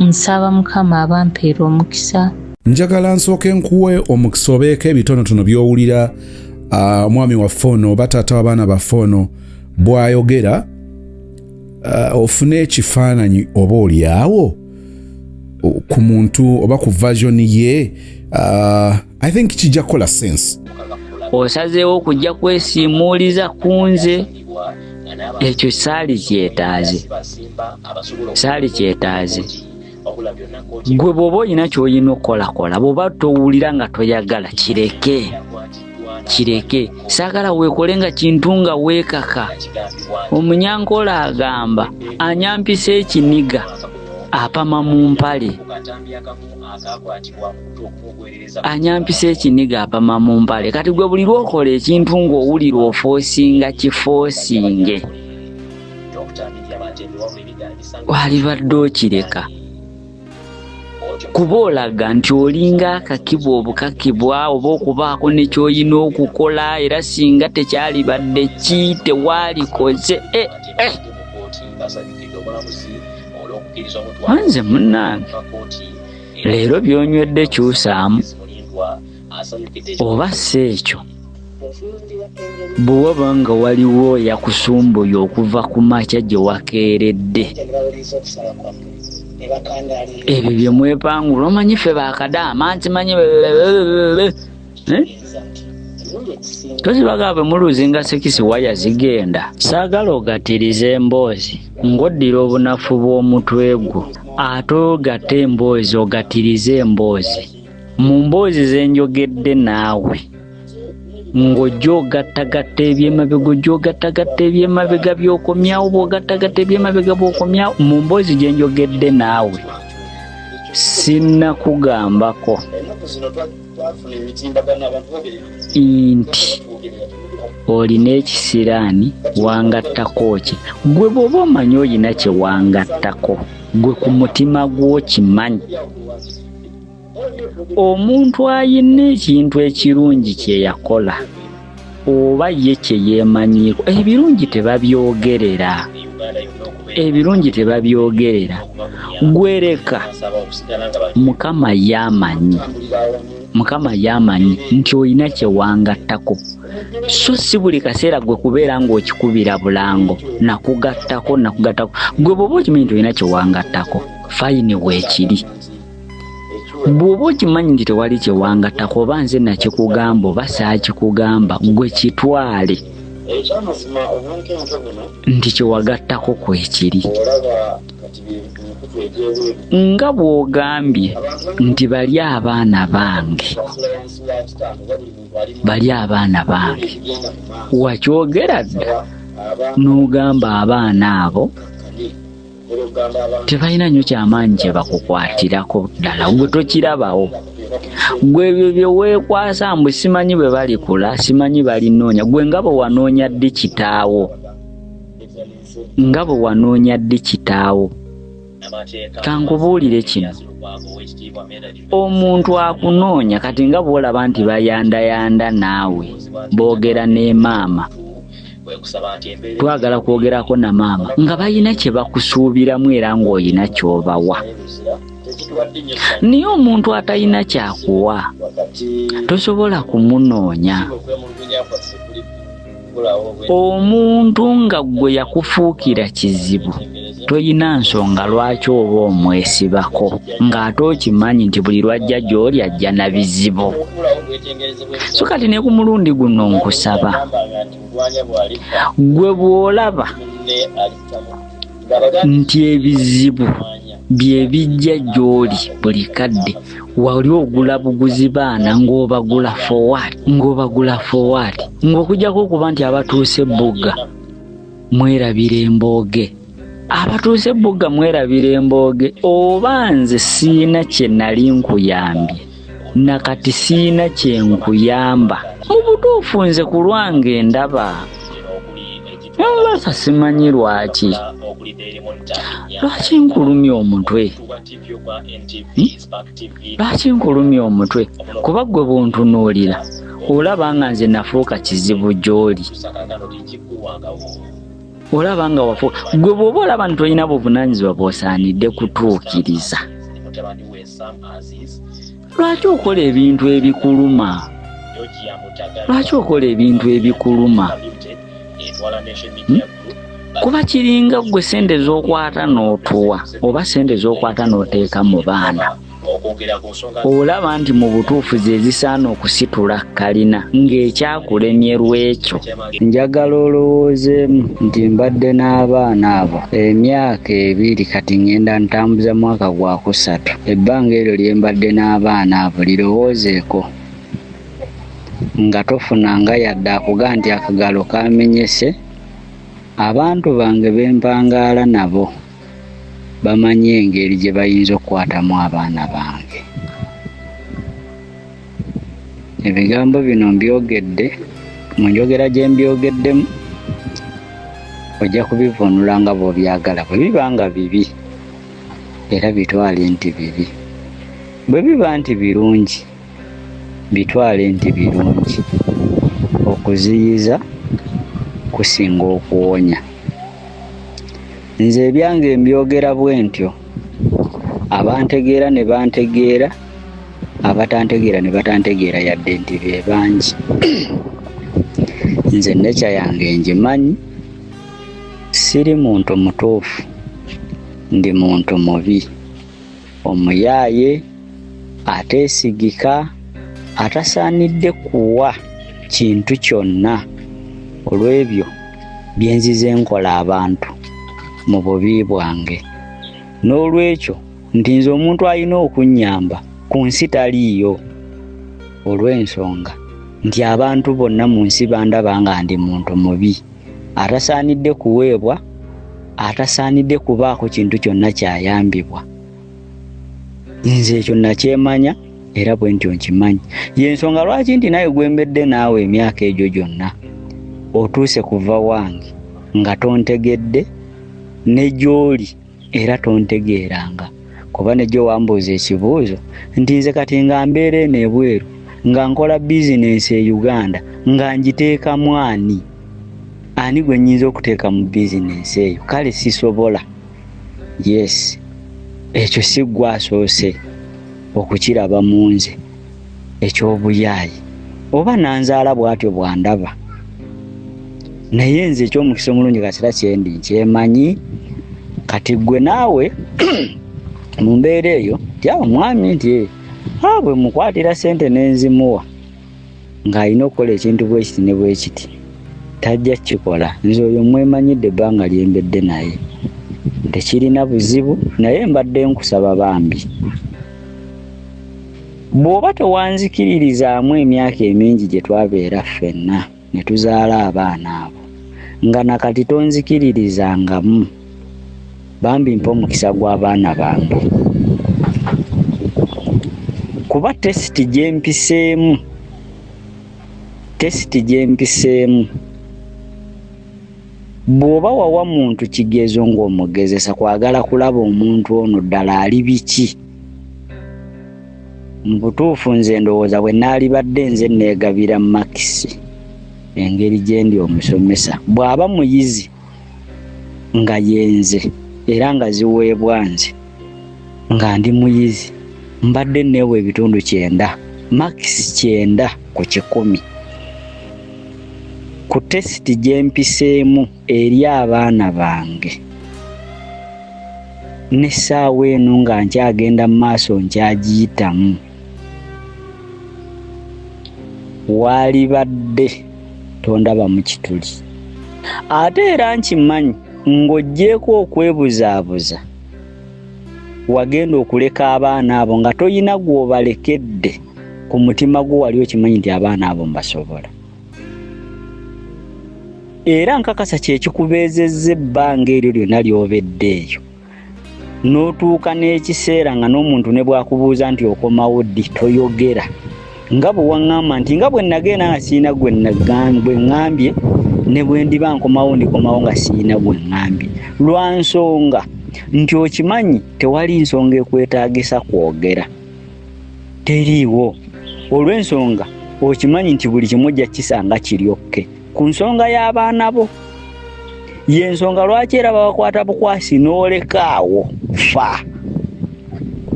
Nsaba Mukama abampeera omukisa. Njagala nsooke nkuwe omukisa obeeko ebitonotono by'owulira omwami waffe ono oba taata w'abaana baffe ono bw'ayogera, ofune ekifaananyi oba oliawo ku muntu oba ku version ye. I think kijja kukola sense. Osazeewo okujja kwesiimuuliza ku nze, ekyo saali kyetaaze, saali kyetaaze. Gwe bw'oba olina ky'olina okukolakola, bw'oba towulira nga toyagala, kireke, kireke. Saagala weekole nga kintu nga weekaka. Omunyankola agamba anyampisa ekiniga apama mu mpale, anyampisa ekiniga apama mu mpale. Kati gwe buli lwokola ekintu ng'owulira ofoosinga, kifoosinge, walibadde okireka, kuba olaga nti olinga akakibwa obukakibwa oba okubaako ne ky'olina okukola, era singa tekyalibadde ki tewaalikoze. Anze munnange, leero by'onywedde kyusaamu, oba si ekyo bwe waba nga waliwo yakusumbuye okuva ku makya gye wakeeredde, ebyo bye mwepangula, omanyi ffe bakadaama nkimanyi tozibaga bwe muluzinga sekisi waya zigenda. Saagala ogatirize emboozi ng'oddira obunafu bw'omutwe gwo ate ogatte emboozi, ogatirize emboozi mu mboozi ze njogedde naawe. Ng'ojja ogattagatta ebyemabega, ojja ogattagatta ebyemabega by'okomyawo, bw'ogattagatta ebyemabega bw'okomyawo. Mu mboozi gye njogedde naawe sinnakugambako nti olina ekisiraani wangattako ki. Gwe bw'oba omanyi olina kye wangattako, gwe ku mutima gw'okimanyi. Omuntu ayina ekintu ekirungi kye yakola oba ye kye yeemanyiiko, ebirungi tebabyogerera, ebirungi tebabyogerera. Gwereka Mukama yamanyi, Mukama yamanyi nti olina kye wangattako, so si buli kaseera gwe kubeera ng'okikubira bulango nakugattako nakugattako. Gwe bw'oba okimanyi nti olina kye wangattako, fayini weekiri. Bw'oba okimanyi nti tewali kyewangattako, oba nze nakikugamba oba saakikugamba, gwe kitwale nti kyewagattako kwekiri. Nga bw'ogambye nti bali abaana bange, bali abaana bange, wakyogera dda n'ogamba abaana abo tebalina nnyo kyamaanyi kye bakukwatirako ddala, gwe tokirabawo. Gwe ebyo bye weekwasa mbu simanyi bwe balikula, simanyi balinoonya, gwe nga bwe wanoonya ddi kitaawo, nga bwe wanoonya ddi kitaawo. Kankubuulire kino, omuntu akunoonya kati nga bw'olaba nti bayandayanda naawe, boogera ne maama, twagala kwogerako na maama, nga balina kye bakusuubiramu era ng'olina ky'obawa. Naye omuntu atalina kyakuwa tosobola kumunoonya. Omuntu nga ggwe yakufuukira kizibu, toyina nsonga lwaki oba omwesibako ng'ate okimanyi nti buli lwajja gy'oli ajja na bizibu. So kati ne ku mulundi guno nkusaba ggwe bw'olaba nti ebizibu bye bijja gy'oli buli kadde, wali ogula buguzi baana ng'obagula for what, ng'obagula for what, ng'okujjako okuba nti abatuuse ebbugga mwerabira embooge, abatuuse ebbugga mwerabira embooge. Oba nze siina kye nali nkuyambye, nakati siina kye nkuyamba. Mu butuufu nze ku lwange ndaba Mombasa, simanyi lwaki nkulumya omutwe, lwaki nkulumya omutwe, kuba ggwe bw'ontunuulira olaba nga nze nafuuka kizibu gy'oli, olaba nga wafuuka gwe. Bw'oba olaba nti tolina buvunaanyizibwa bw'osaanidde kutuukiriza, lwaki okola ebintu ebikuluma? Lwaki okola ebintu ebikuluma? Kuba kiringa ggwe sente z'okwata n'otuwa oba sente z'okwata n'oteeka mu baana, olaba nti mu butuufu ze zisaana okusitula kalina ng'ekyakulemye lw'ekyo. Njagala olowoozeemu nti mbadde n'abaana abo emyaka 2, kati ŋŋenda ntambuza mwaka gwakusatu. Ebbanga eryo lye mbadde n'abaana abo lirowoozeeko nga tofunanga yadde akuga nti akagalo kamenyese. Abantu bange be mpangaala nabo bamanyi engeri gye bayinza okukwatamu abaana bange. Ebigambo bino mbyogedde mu njogera gye mbyogeddemu, ojja kubivuunula nga bw'obyagala. Bwe biba nga bibi, era bitwale nti bibi. Bwe biba nti birungi, bitwale nti birungi. Okuziyiza kusinga okuwonya. Nze ebyange mbyogera bwe ntyo, abantegeera ne bantegeera, abatantegeera ne batantegeera, yadde nti be bangi. Nze nature yange ngimanyi, siri muntu mutuufu, ndi muntu mubi, omuyaaye, ateesigika, atasaanidde kuwa kintu kyonna olw'ebyo bye nzize nkola abantu mu bubi bwange. N'olwekyo nti nze omuntu alina okunnyamba ku nsi taliiyo olw'ensonga nti abantu bonna mu nsi bandaba nga ndi muntu mubi, atasaanidde kuweebwa, atasaanidde kubaako kintu kyonna kyayambibwa. Nze ekyo nakyemanya era bwe ntyo nkimanyi. Y'ensonga lwaki nti naye gwembedde naawe emyaka egyo gyonna otuuse kuva wange nga tontegedde, ne gy'oli era tontegeeranga, kuba ne gyo wambuuza ekibuuzo nti nze kati nga mbeera eno ebweru nga nkola bizinensi e Uganda nga ngiteekamu ani? Ani gwe nnyinza okuteeka mu bizinensi eyo? Kale sisobola. Yes, ekyo si ggwe asoose okukiraba mu nze eky'obuyaayi, oba nanzaala bw'atyo bw'andaba. Naye nze eky'omukisa omulungi kasita kyendi nkyemanyi. Kati ggwe naawe mu mbeera eyo nti awo omwami nti bwe mukwatira ssente n'enzimuwa ng'alina okukola ekintu bwe kiti ne bwe kiti, tajja kukikola. Nze oyo mwemanyidde ebbanga lye mbedde naye, tekirina buzibu, naye mbadde nkusaba bambi, bw'oba tewanzikiririzaamu emyaka emingi gye twabeera ffenna ne tuzaala abaana abo, nga nakati tonzikiririzangamu, bambi mpa omukisa gw'abaana bange, kuba tesiti gye mpiseemu, tesiti gye mpiseemu, bw'oba wawa muntu kigezo ng'omugezesa kwagala kulaba omuntu ono ddala ali biki. Mu butuufu nze ndowooza bwe naalibadde nze neegabira makisi engeri gye ndi omusomesa, bw'aba muyizi nga yenze era nga ziweebwa nze nga ndi muyizi, mbadde neewa ebitundu 90, makisi 90 ku 100 ku tesiti gye mpiseemu eri abaana bange. N'essaawa eno nga nkyagenda mu maaso nkyagiyitamu, waalibadde tondaba mu kituli. Ate era nkimanyi ng'oggyeeko okwebuzaabuza, wagenda okuleka abaana abo nga toyina gw'obalekedde, ku mutima gwo wali okimanyi nti abaana abo mbasobola. Era nkakasa kye kikubeezezza ebbanga eryo lyonna ly'obedde eyo, n'otuuka n'ekiseera nga n'omuntu ne bw'akubuuza nti okomawo ddi toyogera, nga bwe waŋŋamba nti nga bwe nagenda nga sirina gwe ŋŋambye, ne bwe ndiba nkomawo ndikomawo nga sirina gwe ŋŋambye, lwa nsonga nti okimanyi tewali nsonga ekwetaagisa kwogera, teriiwo. Olw'ensonga okimanyi nti buli kimu ojja kisanga kiryokke ku nsonga y'abaana bo. Y'ensonga lwaki era babakwata bukwasi n'oleka awo fa.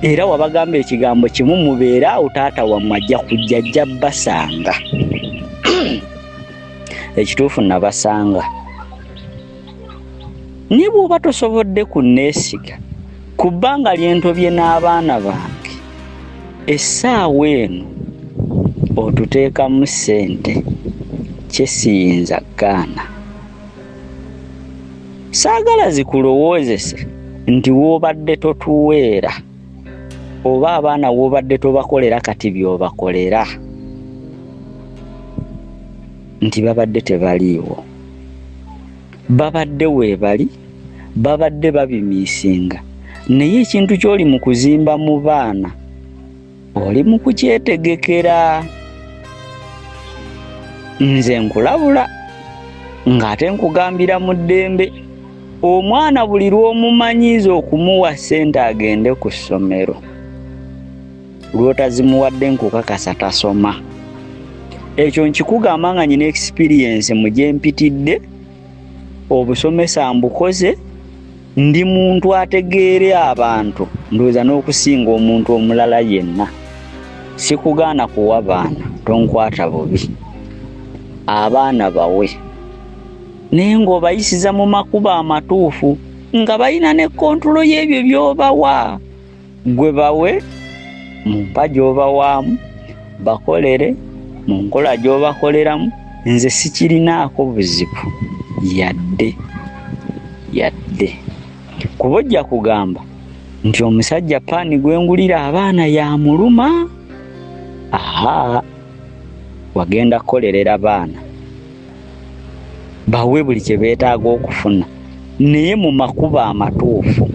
Era wabagamba ekigambo kimu, mubeere awo taata wammwe ajja kujja, ajja basanga. Ekituufu nabasanga. Ne bw'oba tosobodde kunneesiga ku bbanga lye ntobye n'abaana bange, essaawa eno otuteekamu ssente kye siyinza gaana. Saagala zikulowoozese nti w'obadde totuweera oba abaana w'obadde tobakolera kati by'obakolera nti babadde tebaliiwo. Babadde weebali, babadde babimiisinga, naye ekintu ky'oli mu kuzimba mu baana oli mu kukyetegekera. Nze nkulabula ng'ate nkugambira mu ddembe, omwana buli lw'omumanyiiza okumuwa ssente agende ku ssomero, lw'otazimuwadde nkukakasa tasoma. Ekyo nkikugamba nga nnyina experience mu gye mpitidde, obusomesa mbukoze, ndi muntu ategeere abantu, ndowooza n'okusinga omuntu omulala yenna. Sikugaana kuwa baana, tonkwata bubi, abaana bawe, naye ng'obayisiza mu makubo amatuufu, nga balina ne kontulo y'ebyo by'obawa. Gwe bawe mu mpa gy'obawaamu, bakolere mu nkola gy'obakoleramu, nze sikirinaako buzibu yadde yadde. Kuba ojja kugamba nti omusajja paani gwe ngulira abaana yamuluma, Aha, wagenda kukolerera baana bawe buli kye beetaaga okufuna, naye mu makubo amatuufu.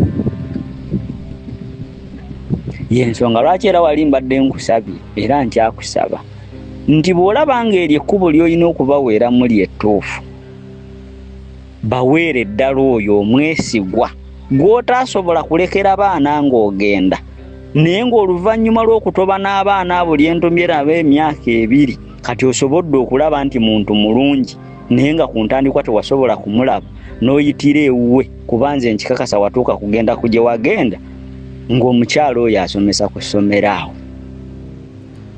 Yensonga lwaki era wali mbadde nkusabye era nkyakusaba nti bw'olaba ng'eryo ekkubo ly'olina okubaweeramu ly'ettuufu, baweere ddala oyo omwesigwa gw'otaasobola kulekera baana ng'ogenda, naye ng'oluvannyuma lw'okutoba n'abaana abo lyentomye nabo emyaka 2 kati osobodde okulaba nti muntu mulungi, naye nga ku ntandikwa tewasobola kumulaba n'oyitira ewuwe, kuba nze nkikakasa watuuka kugenda ku gye wagenda ng'omukyala oyo asomesa ku ssomero awo.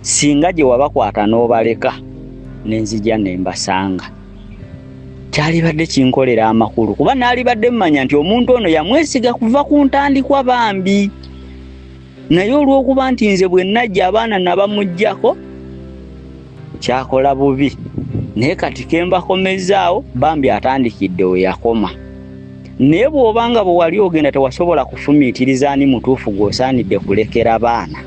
Singa gye wabakwata n'obaleka ne nzija ne mbasanga, kyalibadde kinkolera amakulu, kuba naalibadde mmanya nti omuntu ono yamwesiga kuva ku ntandikwa bambi, naye olw'okuba nti nze bwe najja abaana nabamuggyako kyakola bubi, naye kati ke mbakomezaawo bambi atandikidde we yakoma. Naye bw'obanga bwe wali ogenda tewasobola kufumiitiriza ani mutuufu gw'osaanidde kulekera baana,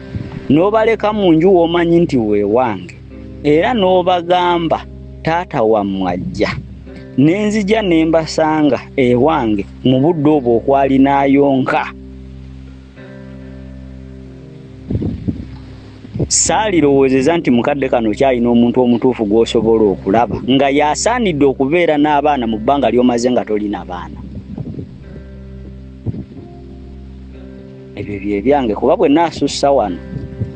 n'obaleka mu nju w'omanyi nti weewange, era n'obagamba taata wammwe ajja, ne nzija ne mbasanga ewange mu budde obwo okwali n'ayonka. Saalirowoozeza nti mukadde kano kyalina omuntu omutuufu gw'osobola okulaba nga y'asaanidde okubeera n'abaana mu bbanga ly'omaze nga tolina baana. Ebyo bye byange, kuba bwe naasussa wano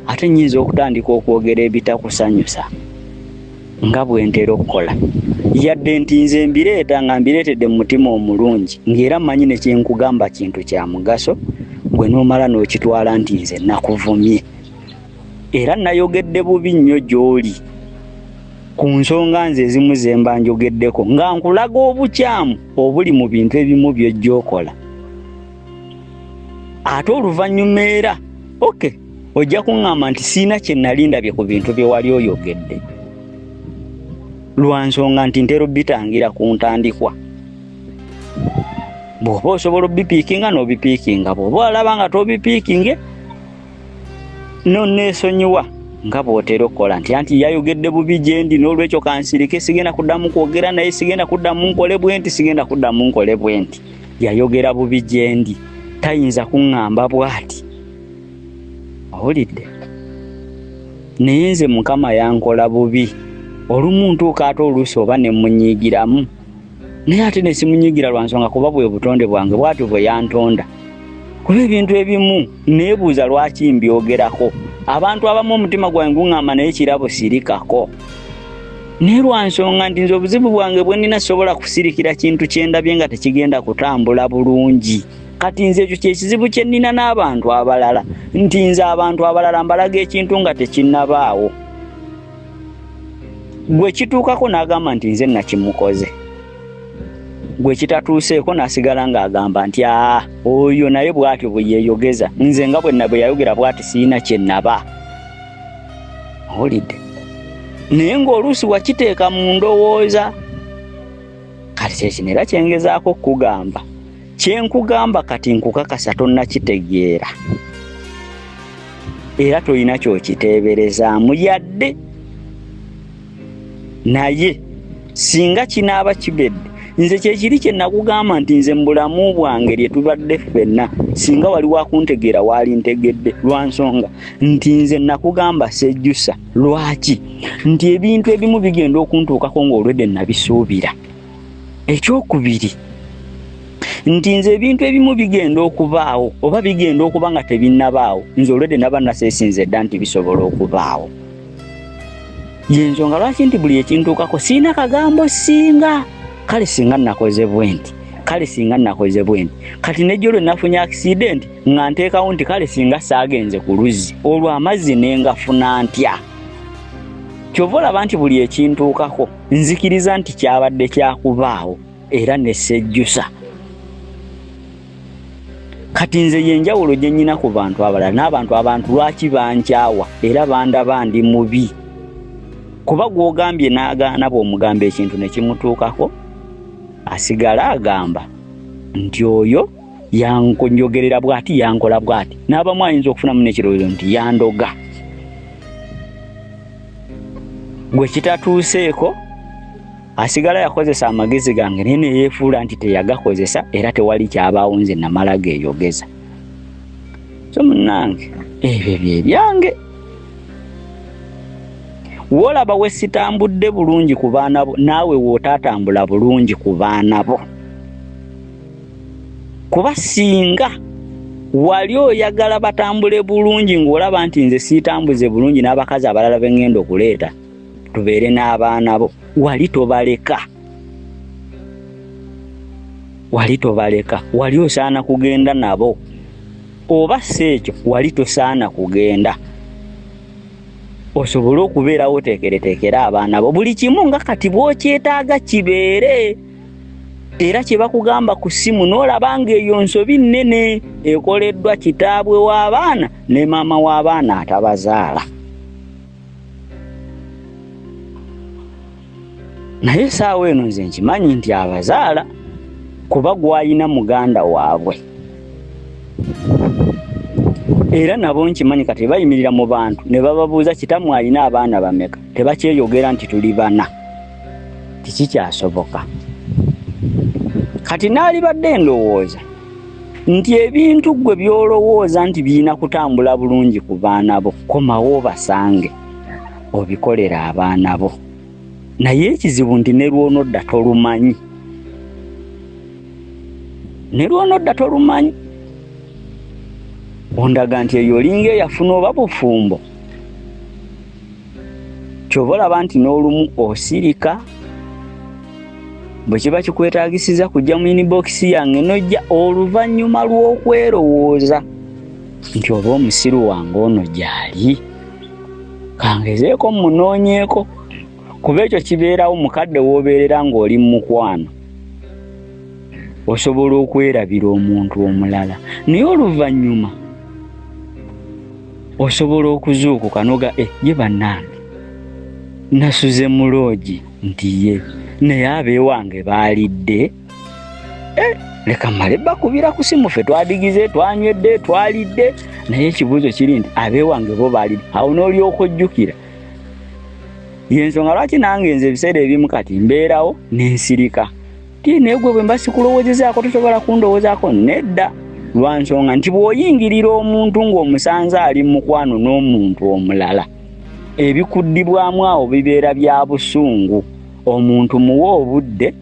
ate nnyinza okutandika okwogera ebitakusanyusa nga bwe ntera okukola, yadde nti nze mbireeta nga mbireetedde mu mutima omulungi, ng'era mmanyi ne kye nkugamba kintu kya mugaso, gwe n'omala n'okitwala nti nze nakuvumye. Era nayogedde bubi nnyo gy'oli ku nsonga nze ezimu ze mba njogeddeko, nga nkulaga obukyamu obuli mu bintu ebimu by'ojja okola. Ate oluvannyuma era okay, ojja kuŋŋamba nti siina kye nali ndabye ku bintu bye wali oyogedde, lwa nsonga nti ntera obitangira ku ntandikwa. Bw'oba osobola obipiikinga n'obipiikinga, bw'oba olaba nga tobipiikinge nonneesonyiwa nga bw'otera okukola nti anti yayogedde bubi gye ndi, n'olwekyo kansirike, sigenda kuddamu kwogera naye, sigenda kuddamu nkole bwe nti, sigenda kuddamu nkole bwe nti. Yayogera bubi gye ndi, tayinza kuŋŋamba bw'ati. Owulidde? Naye nze Mukama yankola bubi. Olumu ntuuka ate oluusi oba ne mmunyiigiramu, naye ate ne simunyiigira lwa nsonga, kuba bwe butonde bwange, bw'atyo bwe yantonda. Kuba ebintu ebimu neebuuza lwaki mbyogerako. Abantu abamu omutima gwange guŋŋamba naye kirabo sirikako, naye lwa nsonga nti nze obuzibu bwange bwe nnina sisobola kusirikira kintu kye ndabye nga tekigenda kutambula bulungi. Kati nze ekyo kye kizibu kye nnina n'abantu abalala, nti nze abantu abalala mbalaga ekintu nga tekinnabaawo, gwe kituukako n'agamba nti nze nakimukoze, gwe kitatuuseeko n'asigala ng'agamba nti aa oyo naye bw'atyo bwe yeeyogeza, nze nga bwe yayogera bw'ati sirina kye nnaba. Owulidde? Naye ng'oluusi wakiteeka mu ndowooza. Kati kye kino era kye ngezaako okukugamba, kye nkugamba kati nkukakasa tonnakitegeera, era tolina ky'okiteeberezaamu yadde. Naye singa kinaaba kibedde, nze kye kiri kye nakugamba nti nze mu bulamu bwange lye tubadde ffenna, singa wali wakuntegeera waalintegedde, lwa nsonga nti nze nakugamba sejjusa. Lwaki? Nti ebintu ebimu bigenda okuntuukako ng'olwedde nabisuubira. Ekyokubiri, nti nze ebintu ebimu bigenda okubaawo oba bigenda okuba nga tebinnabaawo, nze olwedde naba naseesinze dda nti bisobola okubaawo. Y'ensonga lwaki nti buli ekintuukako sirina kagambo singa, kale singa nakoze bwe nti, kale singa nakoze bwe nti. Kati nejjo lwe nafunye accident nga nteekawo nti kale singa saagenze ku luzzi olwo amazzi ne ngafuna ntya. Ky'ova olaba nti buli ekintuukako nzikiriza nti kyabadde kyakubaawo era ne sejjusa. Kati nze y'enjawulo gye nnyina ku bantu abalala n'abantu abantu lwaki bankyawa era bandaba ndi mubi, kuba gw'ogambye n'agaana bw'omugamba ekintu ne kimutuukako asigala agamba nti oyo yanjogerera bw'ati, yankola bw'ati, n'abamu ayinza okufunamu n'ekirowoozo nti yandoga. Gwe kitatuuseeko asigala yakozesa amagezi gange, naye neyeefuula nti teyagakozesa, era tewali kyabaawo, nze namala geeyogeza. So munnange, ebyo bye byange. Woolaba we sitambudde bulungi ku baana bo, naawe w'otaatambula bulungi ku baana bo. Kuba singa wali oyagala batambule bulungi, ng'olaba nti nze siitambuze bulungi n'abakazi abalala be ŋŋenda okuleeta tubeere n'abaana bo, wali tobaleka, wali tobaleka, wali osaana kugenda nabo, oba si ekyo wali tosaana kugenda, osobole okubeerawo oteekereteekere abaana bo buli kimu nga kati bw'okyetaaga kibeere. Era kye bakugamba ku ssimu n'olaba ng'eyo nsobi nnene ekoleddwa kitaabwe w'abaana ne maama w'abaana atabazaala. Naye essaawa eno nze nkimanyi nti abazaala kuba gw'alina muganda waabwe, era nabo nkimanyi kati bayimirira mu bantu ne bababuuza kitammwe alina abaana bameka, tebakyeyogera nti tuli bana, tikikyasoboka. Kati naalibadde ndowooza nti ebintu ggwe by'olowooza nti birina kutambula bulungi ku baana bo, komawo obasange obikolera abaana bo. Naye ekizibu nti ne lw'onodda tolumanyi, ne lw'onodda tolumanyi. Ondaga nti eyo olinga eyafuna oba bufumbo. Ky'ova olaba nti n'olumu osirika, bwe kiba kikwetaagisiza kujja mu inbox yange n'ojja oluvannyuma lw'okwerowooza nti oba omusiru wange ono gy'ali, kangezeeko mmunoonyeeko, kuba ekyo kibeerawo mukadde w'obeerera ng'oli mu mukwano. Osobola okwerabira omuntu omulala, naye oluvannyuma osobola okuzuukuka n'oga, ye bannange nasuze mu loogi nti ye, naye ab'ewange baalidde, leka mmale bakubira ku simu, ffe twadigize, twanywedde, twalidde, naye ekibuuzo kiri nti ab'ewange bo baalidde. Awo n'olyoka ojjukira. Y'ensonga lwaki nange nze ebiseera ebimu kati mbeerawo ne nsirika. Ti naye gwe bwe mba sikulowoozezaako tosobola kundowoozaako, nedda. Lwa nsonga nti bw'oyingirira omuntu ng'omusanze ali mu mukwano n'omuntu omulala, ebikuddibwamu awo bibeera bya busungu. Omuntu muwe obudde,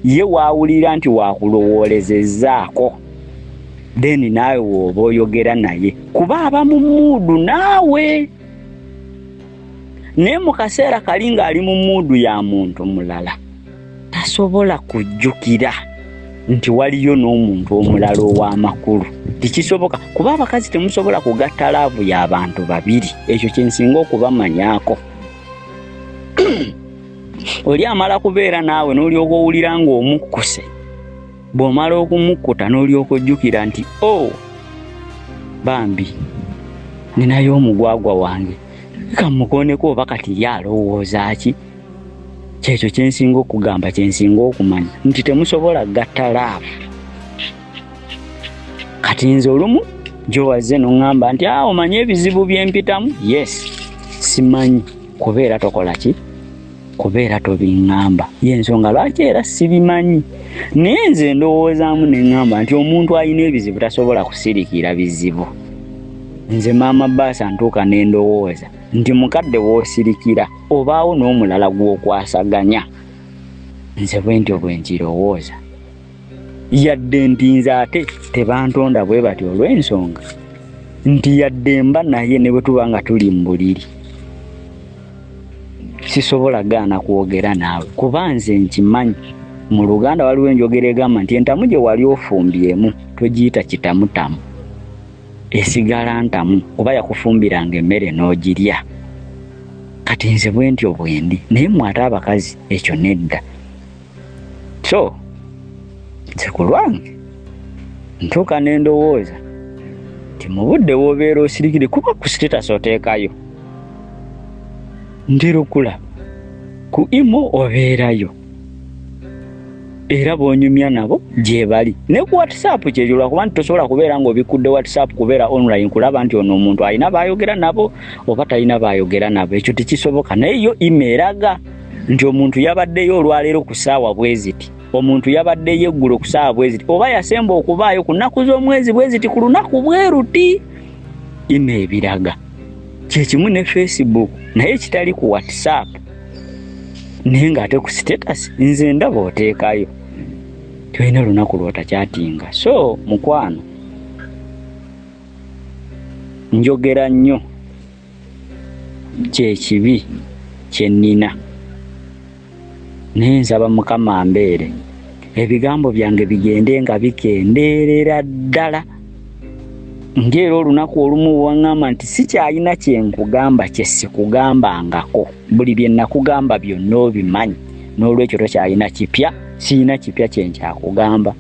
ye waawulira nti waakulowoolezezzaako, then naawe w'oba oyogera naye, kuba aba mu mood naawe. Naye mu kaseera kali ng'ali mu mood ya muntu mulala, tasobola kujjukira nti waliyo n'omuntu omulala ow'amakulu. Tekisoboka, kuba abakazi temusobola kugatta love y'abantu babiri. Ekyo kye nsinga okubamanyaako. Oli amala kubeera naawe n'olyoka owulira ng'omukkuse, bw'omala okumukkuta n'olyoka ojjukira nti o bambi ninayo omugwagwa wange, kamukooneko oba kati ye alowooza ki. Kyekyo kye nsinga okugamba, kye nsinga okumanya nti temusobola kugatta love. Kati nze olumu gy'owazze n'oŋŋamba nti omanyi ebizibu bye mpitamu, yes simanyi, kubeera tokola ki, kubeera tobiŋŋamba. Y'ensonga lwaki era sibimanyi. Naye nze ndowoozaamu ne ŋŋamba nti omuntu alina ebizibu tasobola kusirikira bizibu. Nze maama Baasa ntuuka ne ndowooza nti mukadde w'osirikira obaawo n'omulala gw'okwasaganya. Nze bwe ntyo bwe nkirowooza. Yadde nti nze ate tebantonda bwe batyo olw'ensonga nti yadde mba naye ne bwe tuba nga tuli mu buliri, sisobola gaana kwogera naawe, kuba nze nkimanyi. Mu Luganda waliwo enjogera egamba nti entamu gye wali ofumbyemu togiyita kitamutamu, esigala ntamu, kuba yakufumbiranga emmere n'ogirya. Kati nze bwe ntyo bwe ndi, naye mmwe ate abakazi ekyo nedda. So nze ku lwange ntuuka ne ndowooza nti mu budde w'obeera osirikire, kuba ku status oteekayo ntera okulaba ku imo obeerayo. Era bonyumya nabo gyebali ne ku WhatsApp. Kyekyo, lwakuba nti tosobola kubeera ng'obikkudde WhatsApp kubeera online kulaba nti ono omuntu alina baayogera nabo oba talina baayogera nabo, ekyo tekisoboka. Naye yo imo eraga nti omuntu yabaddeyo olwaleero ku ssaawa bwe ziti, omuntu yabaddeyo eggulo ku ssaawa bwe ziti, oba yasemba okubaayo ku nnaku z'omwezi bwe ziti, ku lunaku bwe ruti. Imo ebiraga. Kyekimu ne Facebook, naye kitali ku WhatsApp. Naye ng'ate ku status nze ndaba oteekayo, tolina lunaku lw'otakyatinga. So mukwano, njogera nnyo, kyekibi kye nnina, naye nsaba Mukama mbeere ebigambo byange bigende nga bikendeerera ddala. Ng'era olunaku olumu waŋŋamba nti sikyalina kye nkugamba kye sikugambangako, buli bye nakugamba byonna obimanyi, n'olwekyo tokyalina kipya, siyina kipya kye nkyakugamba.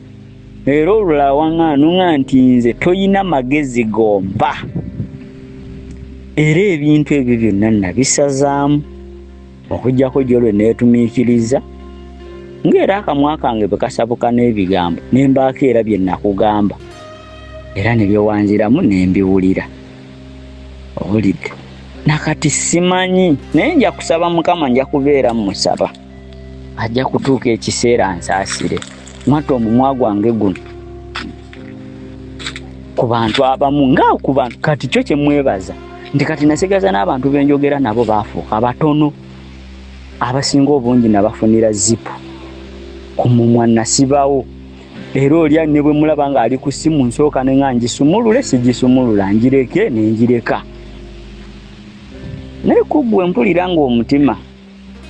Era olulala waŋŋamba noŋŋamba nti nze toyina magezi gompa, era ebintu ebyo byonna nabisazaamu okuggyako gyo lwe neetumiikiriza, ng'era akamwa kange bwe kasabuka n'ebigambo ne mbaako era bye nakugamba, era ne byewanziramu ne mbiwulira. Owulidde? Nakati simanyi, naye nja kusaba Mukama, nja kubeera musaba, ajja kutuuka ekiseera nsaasire mwatta omumwa gwange guno ku bantu abamu, nga ku bantu kati kyo kyemwebaza nti kati nasigaza n'abantu benjogera nabo baafuuka batono. Abasinga obungi nabafunira zipu ku mumwa, nasibawo. Era olya ne bwe mulaba ng'ali ku ssimu, nsooka ne nga ngisumulule, sigisumulula, ngireke ne ngireka. Naye ku ggwe mpulira ng'omutima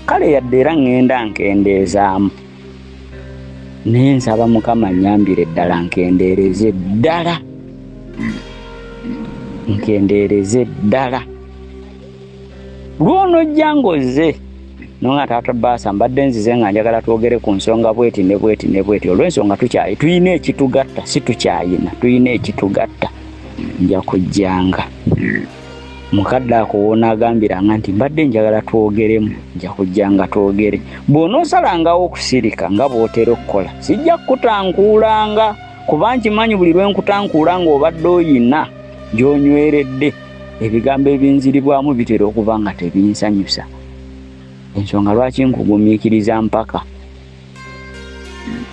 kale yadde era ŋŋenda nkendeezaamu, naye nsaba Mukama nnyambire ddala nkendeereze ddala, nkendeereze ddala. Lw'onojja ng'ozze nonga, "Taata Baasa, mbadde nzize nga njagala twogere ku nsonga bweti ne bweti ne bweti, olw'ensonga tukyayi tulina ekitugatta, si tukyayina, tulina ekitugatta," nja kujjanga. Mukadde ako woonaagambiranga nti mbadde njagala twogeremu, nja kujjanga twogere. Bw'onoosalangawo okusirika nga bw'otera okukola, sijja kukutankuulanga, kuba nkimanyi buli lwe nkutankuula ng'obadde oyina gy'onyweredde, ebigambo ebinziribwamu bitera okuba nga tebinsanyusa. Ensonga lwaki nkugumiikiriza mpaka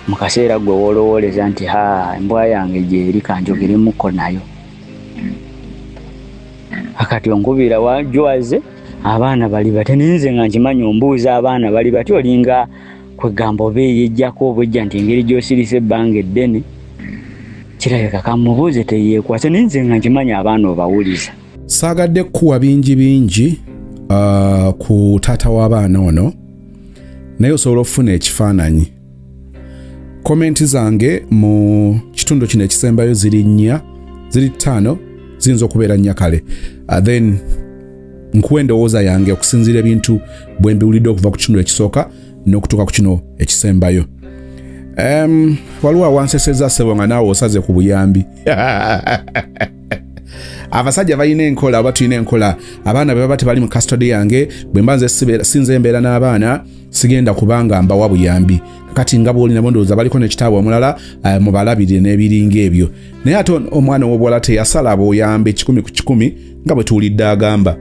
mu kaseera gwe woolowooleza nti, "Ha, embwa yange gyeri, kanjogeremuko nayo." Akati onkubira wajwaze abaana bali bate, naye nze nga nkimanyi ombuuza abaana bali bati, olinga kwegamba oba eyejjako obwejja nti engeri gy'osirisa ebbanga eddene kirabika kamubuuze teyeekwase, naye nze nga nkimanyi abaana obawuliza. Saagadde kukuwa bingi bingi ku taata w'abaana ono, naye osobola okufuna ekifaananyi. Comment zange mu kitundu kino ekisembayo ziri nnya, ziri ttaano, ziyinza okubeera nnya kale. Then nkuwa endowooza yange okusinziira ebintu bwe mbiwulidde okuva ku kitundu ekisooka n'okutuuka ku kino ekisembayo. Waliwo awanseseza, ssebo, nga naawe osaze ku buyambi. Abasajja balina enkola, oba tulina enkola, abaana bwe baba tebali mu custody yange, bwe mba nze sinze embeera n'abaana, sigenda kubanga mbawa buyambi. Kati nga bwoli nabo ndowooza baliko nekitaabwe omulala, mubalabirire n'ebiringa ebyo. Naye ate omwana ow'obuwala teyasala buyambi 100% nga bwe tuwulidde agamba,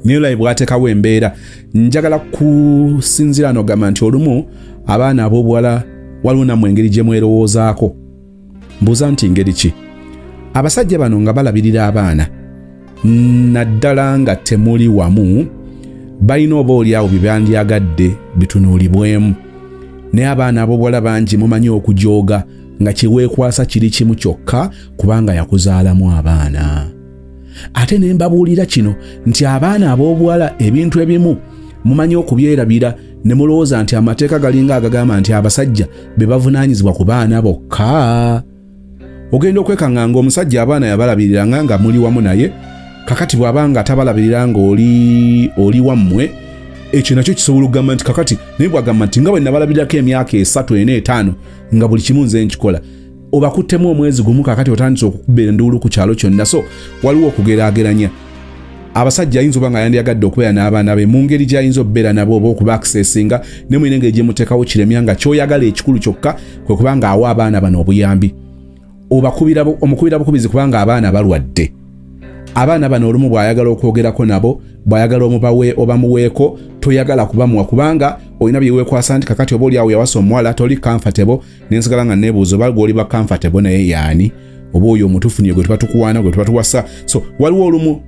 naye olabe bw'ateekawo embeera. Njagala kusinziira nogamba nti olumu abaana ab'obuwala waliwo nammwe engeri gye mwerowoozaako. Mbuuza nti ngeri ki abasajja bano nga balabirira abaana, naddala nga temuli wamu, balina oba oliawo bye bandyagadde bitunuulibwemu? Naye abaana ab'obuwala bangi mumanyi okujooga nga kyeweekwasa kiri kimu kyokka, kubanga yakuzaalamu abaana. Ate ne mbabuulira kino nti abaana ab'obuwala ebintu ebimu mumanyi okubyerabira ne mulowooza nti amateeka galinga agagamba nti abasajja be bavunaanyizibwa ku baana bokka. Ogenda okwekanga nga omusajja abaana yabalabiriranga nga muli wamu naye, kakati bw'aba nga tabalabirira nga oli wammwe, ekyo nakyo kisobola okugamba nti kakati naye bw'agamba nti nga bwe nabalabirirako emyaka 3, 4, 5 nga buli kimu nze nkikola, obakuttemu omwezi gumu, kakati otandise okukuba enduulu ku kyalo kyonna. So waliwo okugeraageranya. Abasajja ayinza oba nga yandyagadde okubeera n'abaana be mu ngeri gy'ayinza okubeera nabo oba okuba accessinga, ne mulina engeri gye muteekawo kiremya, nga ky'oyagala ekikulu kyokka kwe kuba nga awa abaana bano obuyambi. Omukubira bukubizi kubanga abaana balwadde. Abaana bano olumu bw'ayagala okwogerako nabo, bw'ayagala omubawe obamuweeko, toyagala kubamuwa kubanga olina bye weekwasa nti kakati oba oli awo yawasa omuwala, toli comfortable. Nensigala nga neebuuza oba gw'oli ba comfortable naye yaani, oba oyo omutuufu niye gwe tuba tukuwaana, gwe tuba tuwasa. So waliwo olumu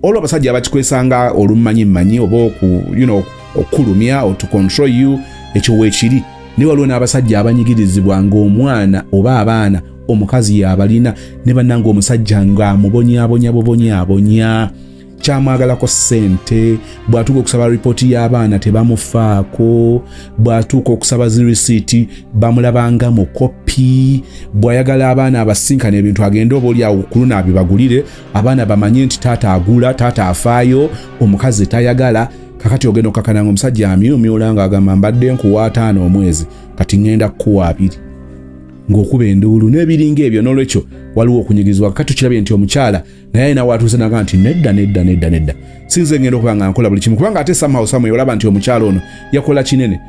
olwo abasajja abakikwesanga olumanyi mmanyi oba oku, okukulumya or to control you, ekyo weekiri. Naye waliwo n'abasajja abanyigirizibwa ng'omwana oba abaana omukazi yabalina, ne bannanga omusajja ng'amubonyaabonya bubonyaabonya, kyamwagalako ssente. Bw'atuuka okusaba ripooti y'abaana tebamufaako, bw'atuuka okusaba zirisiiti bamulabanga mukopi, bw'ayagala abaana abasinkana ebintu agende oba oli awo kuluna abibagulire, abaana bamanye nti taata agula, taata afaayo, omukazi tayagala. Kakati ogenda okukakana nga omusajja amyumyula ng'agamba, "Mbadde nkuwa 50 omwezi, kati ŋŋenda kukuwa 20," ng'okuba enduulu n'ebiringa ebyo. N'olwekyo waliwo okunyigirizibwa. Kakati tukirabye nti omukyala naye alina watuuse naga nti nedda, nedda, nedda, nedda, sinze ngenda okuba nga nkola buli kimu, kubanga ate somehow somewhere olaba nti omukyala ono yakola kinene.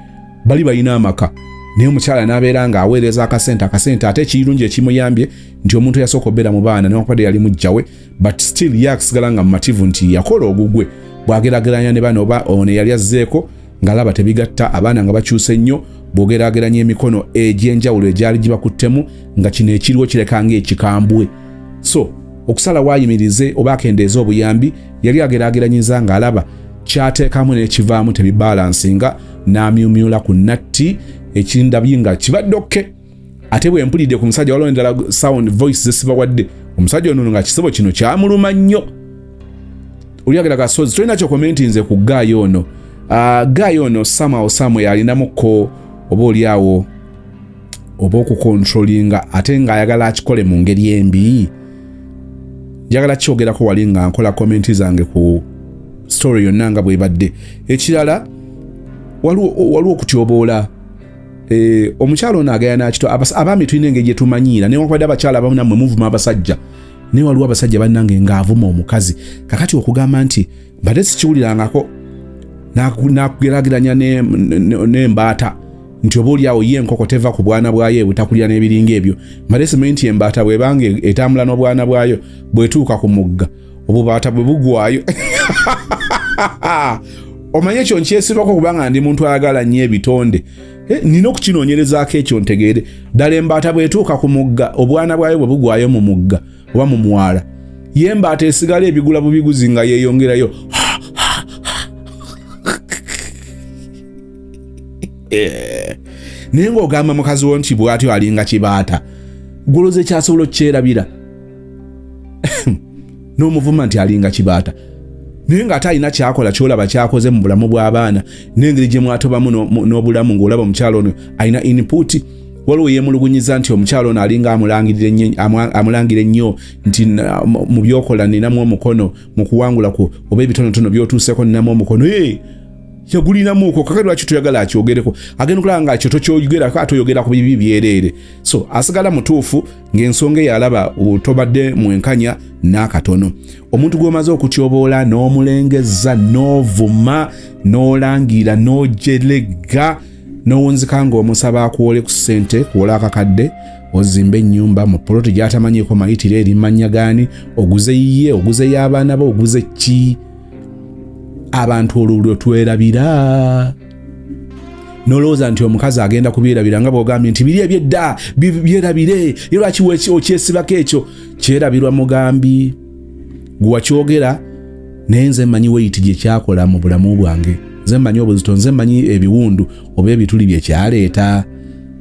Bali balina amaka, naye omukyala n'abeera ng'aweereza akasente akasente. Ate ekirungi ekimuyambye nti omuntu eyasooka obeera mu baana, newankubadde yali mujjawe, but still ye akusigala nga mumativu nti yakola ogugwe. Bw'ageraageranya ne bano oba ono eyali azzeeko, ng'alaba tebigatta, abaana nga bakyuse nnyo. Bw'ogeraageranya emikono egy'enjawulo egyali gibakuttemu, nga kino ekiriwo kireka ng'ekikambwe. So okusalawo ayimirize oba akendeeze obuyambi, yali ageraageranyiza ng'alaba kyateekamu n'ekivaamu tebibalansinga, n'amyumyula ku natti ekindabye nga kibadde okay. Ate bwe mpulidde ku musajja, waliwo endala sound voice zesibawadde, omusajja ono nga kisebo kino kyamuluma nnyo. Olyagera kasozi tolina kyokomenti nze ku guy ono. Guy ono somehow somewhere alinamuko oba oli awo oba okukontrolinga, ate ng'ayagala akikole mu ngeri embi. Njagala kyogerako wali nga nkola comment zange ku story yonna nga bwebadde. Ekirala, waliwo okutyoboola. Omukyalo ono agaya nakito. Abaami tulina engeri gyetumanyiira, newankubadde abakyala abamu nammwe muvuma abasajja, naye waliwo abasajja bannange ng'avuma omukazi. Kakati okugamba nti mbadde sikiwulirangako, nakugerageranya n'embaata nti oba oliawo ye enkoko teva ku bwana bwayo ebutakulira n'ebiringa ebyo. Mbadde simanyi nti embaata bwebanga etambula n'obwana bwayo, bwetuuka ku mugga obubaata bwe bugwayo. Omanye ekyo nkyesibako kubanga ndi muntu ayagala nnyo ebitonde. Nina okukinoonyerezaako ekyo ntegeere ddala embaata bwetuuka ku mugga, obwana bwayo bwe bugwayo mu mugga oba mu mwala, ye embaata esigala ebigula bubiguzi nga yeeyongerayo? Naye ng'ogamba mukazi wo nti bw'atyo alinga kibaata, goloza ekyasobola okukyerabira n'omuvuma nti alinga kibaata, naye ng'ate alina kyakola kyolaba kyakoze mu bulamu bw'abaana n'engeri gye mwatobamu n'obulamu, ng'olaba omukyalo ono alina input. Waliwo yeemulugunyiza nti omukyalo ono alinga amulangira ennyo nti mu byokola ninamu omukono, mu kuwangula ku oba ebitonotono byotuuseko ninamu omukono. Yagulinamuuko. Kakati lwaki toyagala akyogereko? Agenda okulaba nga ekyo tokyogerako, ate oyogera ku bibi byereere. So asigala mutuufu ng'ensonga eyo alaba tobadde mwenkanya n'akatono. Omuntu gw'omaze okutyoboola n'omulengezza n'ovuma n'olangira n'ojelega n'owunzika ng'omusaba akuwole ku ssente, kuwola akakadde ozimbe ennyumba mu poloti gy'atamanyiiko mayitire eri mannya gaani, oguze yiye, oguze y'abaana bo, oguze ki? Abantu olwo lwe twerabira. Nolowooza nti omukazi agenda kubyerabira, nga bwogambye nti biri ebyedda byerabire, ye lwaki okyesibako? Ekyo kyerabirwa mugambi gwewakyogera. Naye nze mmanyi weight gye kyakola mu bulamu bwange, nze mmanyi obuzito, nze mmanyi ebiwundu oba ebituli bye kyaleeta.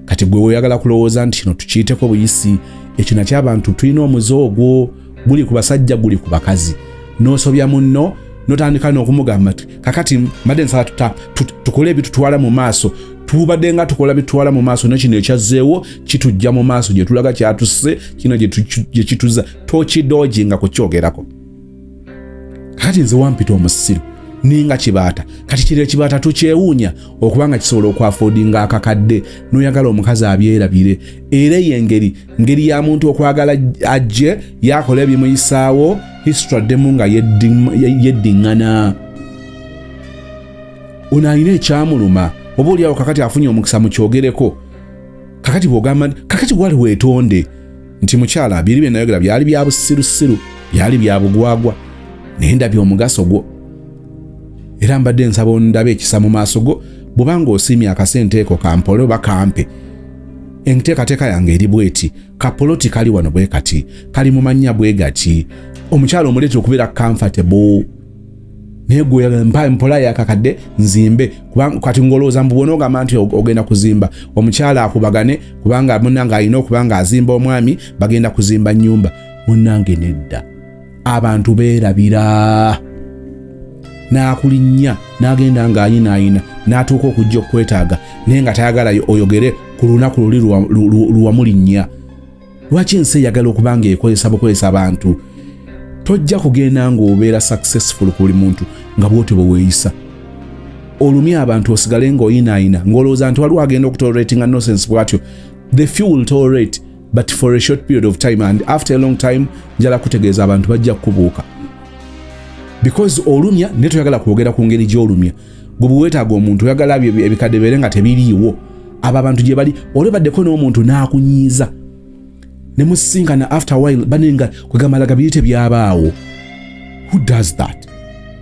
Kati gwe weyagala kulowooza nti kino tukiyiteko buyisi. Ekyo nakyo abantu tulina omuze ogwo, guli ku basajja, guli ku bakazi. N'osobya munno notandika n'okumugamba ti kakati mbadde nsaba tukole ebitutwala mu maaso. Tubadde nga tukola bitutwala mu maaso, nekino ekyazzeewo kitujja mu maaso gye tulaga kyatusse kino gye kituza, tokidoojinga kukyogerako. Kakati nze wampita omusiru ninga kibaata. Kati kino ekibaata tukyewuunya okubanga kisobola okwafoodinga akakadde, n'oyagala omukazi abyerabire. Era eyo engeri ngeri ya muntu okwagala ajje yakola ebimuyisaawo. History addemu nga yeddiŋŋana. Ono alina ekyamuluma, oba oliawo kakati afunye omukisa mukyogereko. Kakati bwogamba kakati wali weetonde nti, "Mukyala, biri bye nayogera byali bya busirusiru, byali bya bugwagwa, naye ndabye omugaso gwo, era mbadde nsaba ondabe ekisa mu maaso go. Bw'obanga osiimye akasente eko kampole oba kampe, enteekateeka yange eri bweti. Kapoloti kali wano bwe kati, kali mu mannya bwe gati. Omukyala omuleetera okubeera comfortable, naye gwe mpa mpola yakakadde nzimbe." Kubanga kati ng'olowooza mbu bw'onoogamba nti ogenda kuzimba, omukyala akubagane, kubanga munnange alina okuba nga azimba, omwami bagenda kuzimba nnyumba. Munnange, nedda. Abantu beerabira. N'akulinnya n'agenda ng'ayinaayina n'atuuka okujja okwetaaga, naye nga tayagala oyogere ku lunaku luli luwamulinnya. Lwaki ensi eyagala okuba nga ekozesa bukozesa abantu? Tojja kugenda ng'obeera successful ku buli muntu nga bwotyo bwe weeyisa. Olumya abantu, osigale ng'oyinaayina, ng'olowooza nti waliwo agenda okutoleratinga nonsense bw'atyo. The few will tolerate, but for a short period of time, and after a long time, njala kutegeeza, abantu bajja kukubuuka, because olumya naye toyagala kwogera ku ngeri gy'olumya. Gwe bwe weetaaga omuntu, oyagala ebikadde beere nga tebiriiwo. Abo abantu gye bali. Olebaddeko n'omuntu n'akunyiiza ne musisinkana, after a while banenga kwegamalaga biri tebyabaawo. Who does that?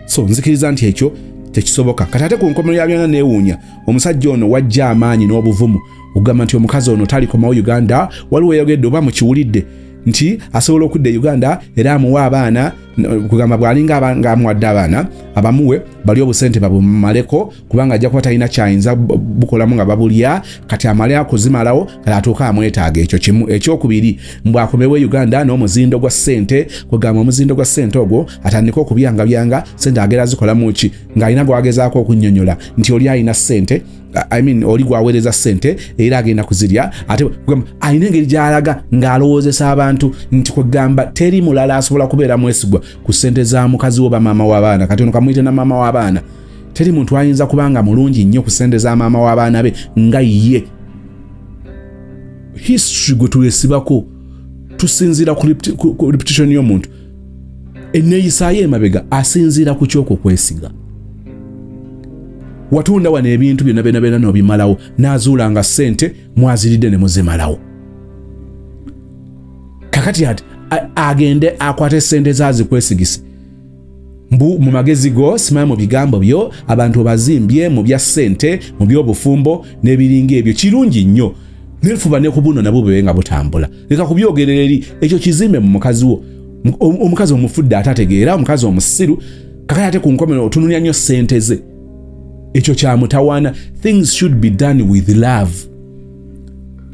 So nzikiriza nti ekyo tekisoboka. Kati ate ku nkomerero ya byonna, neewuunya omusajja ono wajja amaanyi n'obuvumu okugamba nti omukazi ono talikomawo Uganda. Waliwo eyogedde, oba mukiwulidde, nti asobola okudda e Uganda era amuwa abaana. Kugamba bw'alinga ng'amuwadde abaana, abamuwe bali obusente babumaleko, kubanga ajja kuba talina kyayinza bukolamu nga babulya. Kati amale akuzimalawo, kati atuuka amwetaaga. Ekyo kimu. Ekyokubiri, mbw akomewo e Uganda n'omuzindo gwa ssente. Kugamba omuzindo gwa ssente ogwo atandike okubyangabyanga ssente, agera zikolamu ki, ng'alina gwagezaako okunnyonnyola nti oli alina ssente, I mean, oli gwaweereza ssente era agenda kuzirya. Ate alina engeri gy'alaga ng'alowoozesa abantu nti kwegamba teri mulala asobola kubeera mwesigwa ku ssente za mukazi wo, bamaama w'abaana. Kati ono kamuyite na maama w'abaana. Teri muntu ayinza kubanga mulungi nnyo ku ssente za maama w'abaana be nga ye. History gwe twesibako, tusinziira ku reputation y'omuntu, enneeyisaayo emabega, asinziira ku kyokwo kwesiga. Watunda wano ebintu byonna byonna byonna n'obimalawo, n'azuula nga ssente mwaziridde ne muzimalawo. Kakati ati agende akwate ssente zaazikwesigise mbu mu magezi go, simanyi mu bigambo byo, abantu obazimbye mu bya ssente, mu byobufumbo n'ebiringa ebyo. Kirungi nnyo, nefuba ne ku buno nabwo bube nga butambula. Leka kubyogerera eri ekyo kizimbe mu mukazi wo. Omukazi omufudde atategeera, omukazi omusiru. Kakati ate ku nkomero otunulya nnyo ssente ze, ekyo kyamutawaana. Things should be done with love.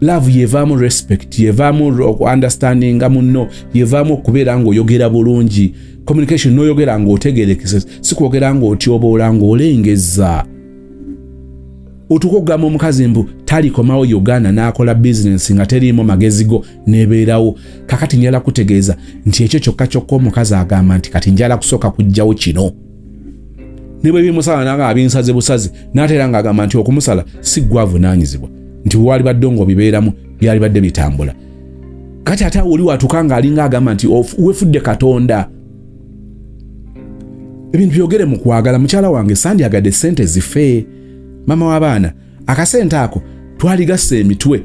Love yevaamu respect, yevaamu understandinga munno, yevaamu okubeera ng'oyogera bulungi, communication, n'oyogera ng'otegerekese, si kwogera ng'otyoboola, ng'olengeza. Otuuka okugamba omukazi mbu talikomawo Uganda n'akola bizinensi nga teriimu magezi go, nebeerawo. Kakati njala kutegeeza nti ekyo kyokka kyokka omukazi agamba nti kati njala kusooka kuggyawo kino, ne bwe bimusala nanga abinsaze busazi, n'ate era ng'agamba nti okumusala si ggwe avunaanyizibwa, nti bwe badde ng'obibeeramu byali badde bitambula. Kati ate awo oli watuuka ng'alinga agamba nti wefudde Katonda. Ebintu byogere mu kwagala. "Mukyala wange, sandyagadde sente zife. Mama w'abaana, akasente ako twaligassa emitwe.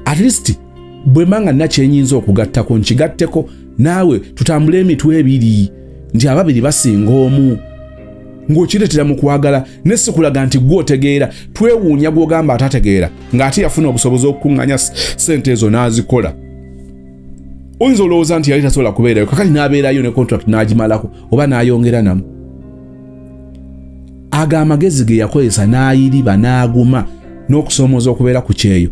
At least bwe mba nga nakyenyinza okugattako, nkigatteko naawe, tutambule emitwe ebiri, nti ababiri basinga omu." Ng'okireetera mu kwagala, ne sikulaga nti gwe otegeera. Twewuunya gw'ogamba atategeera ng'ate yafuna obusobozi okukuŋŋanya sente ezo n'azikola. Oyinza olowooza nti yali tasobola kubeerayo, kakati n'abeerayo ne contract n'agimalako oba n'ayongera namu. Ago amagezi ge yakozesa n'ayiriba n'aguma n'okusoomooza okubeera ku kyeyo,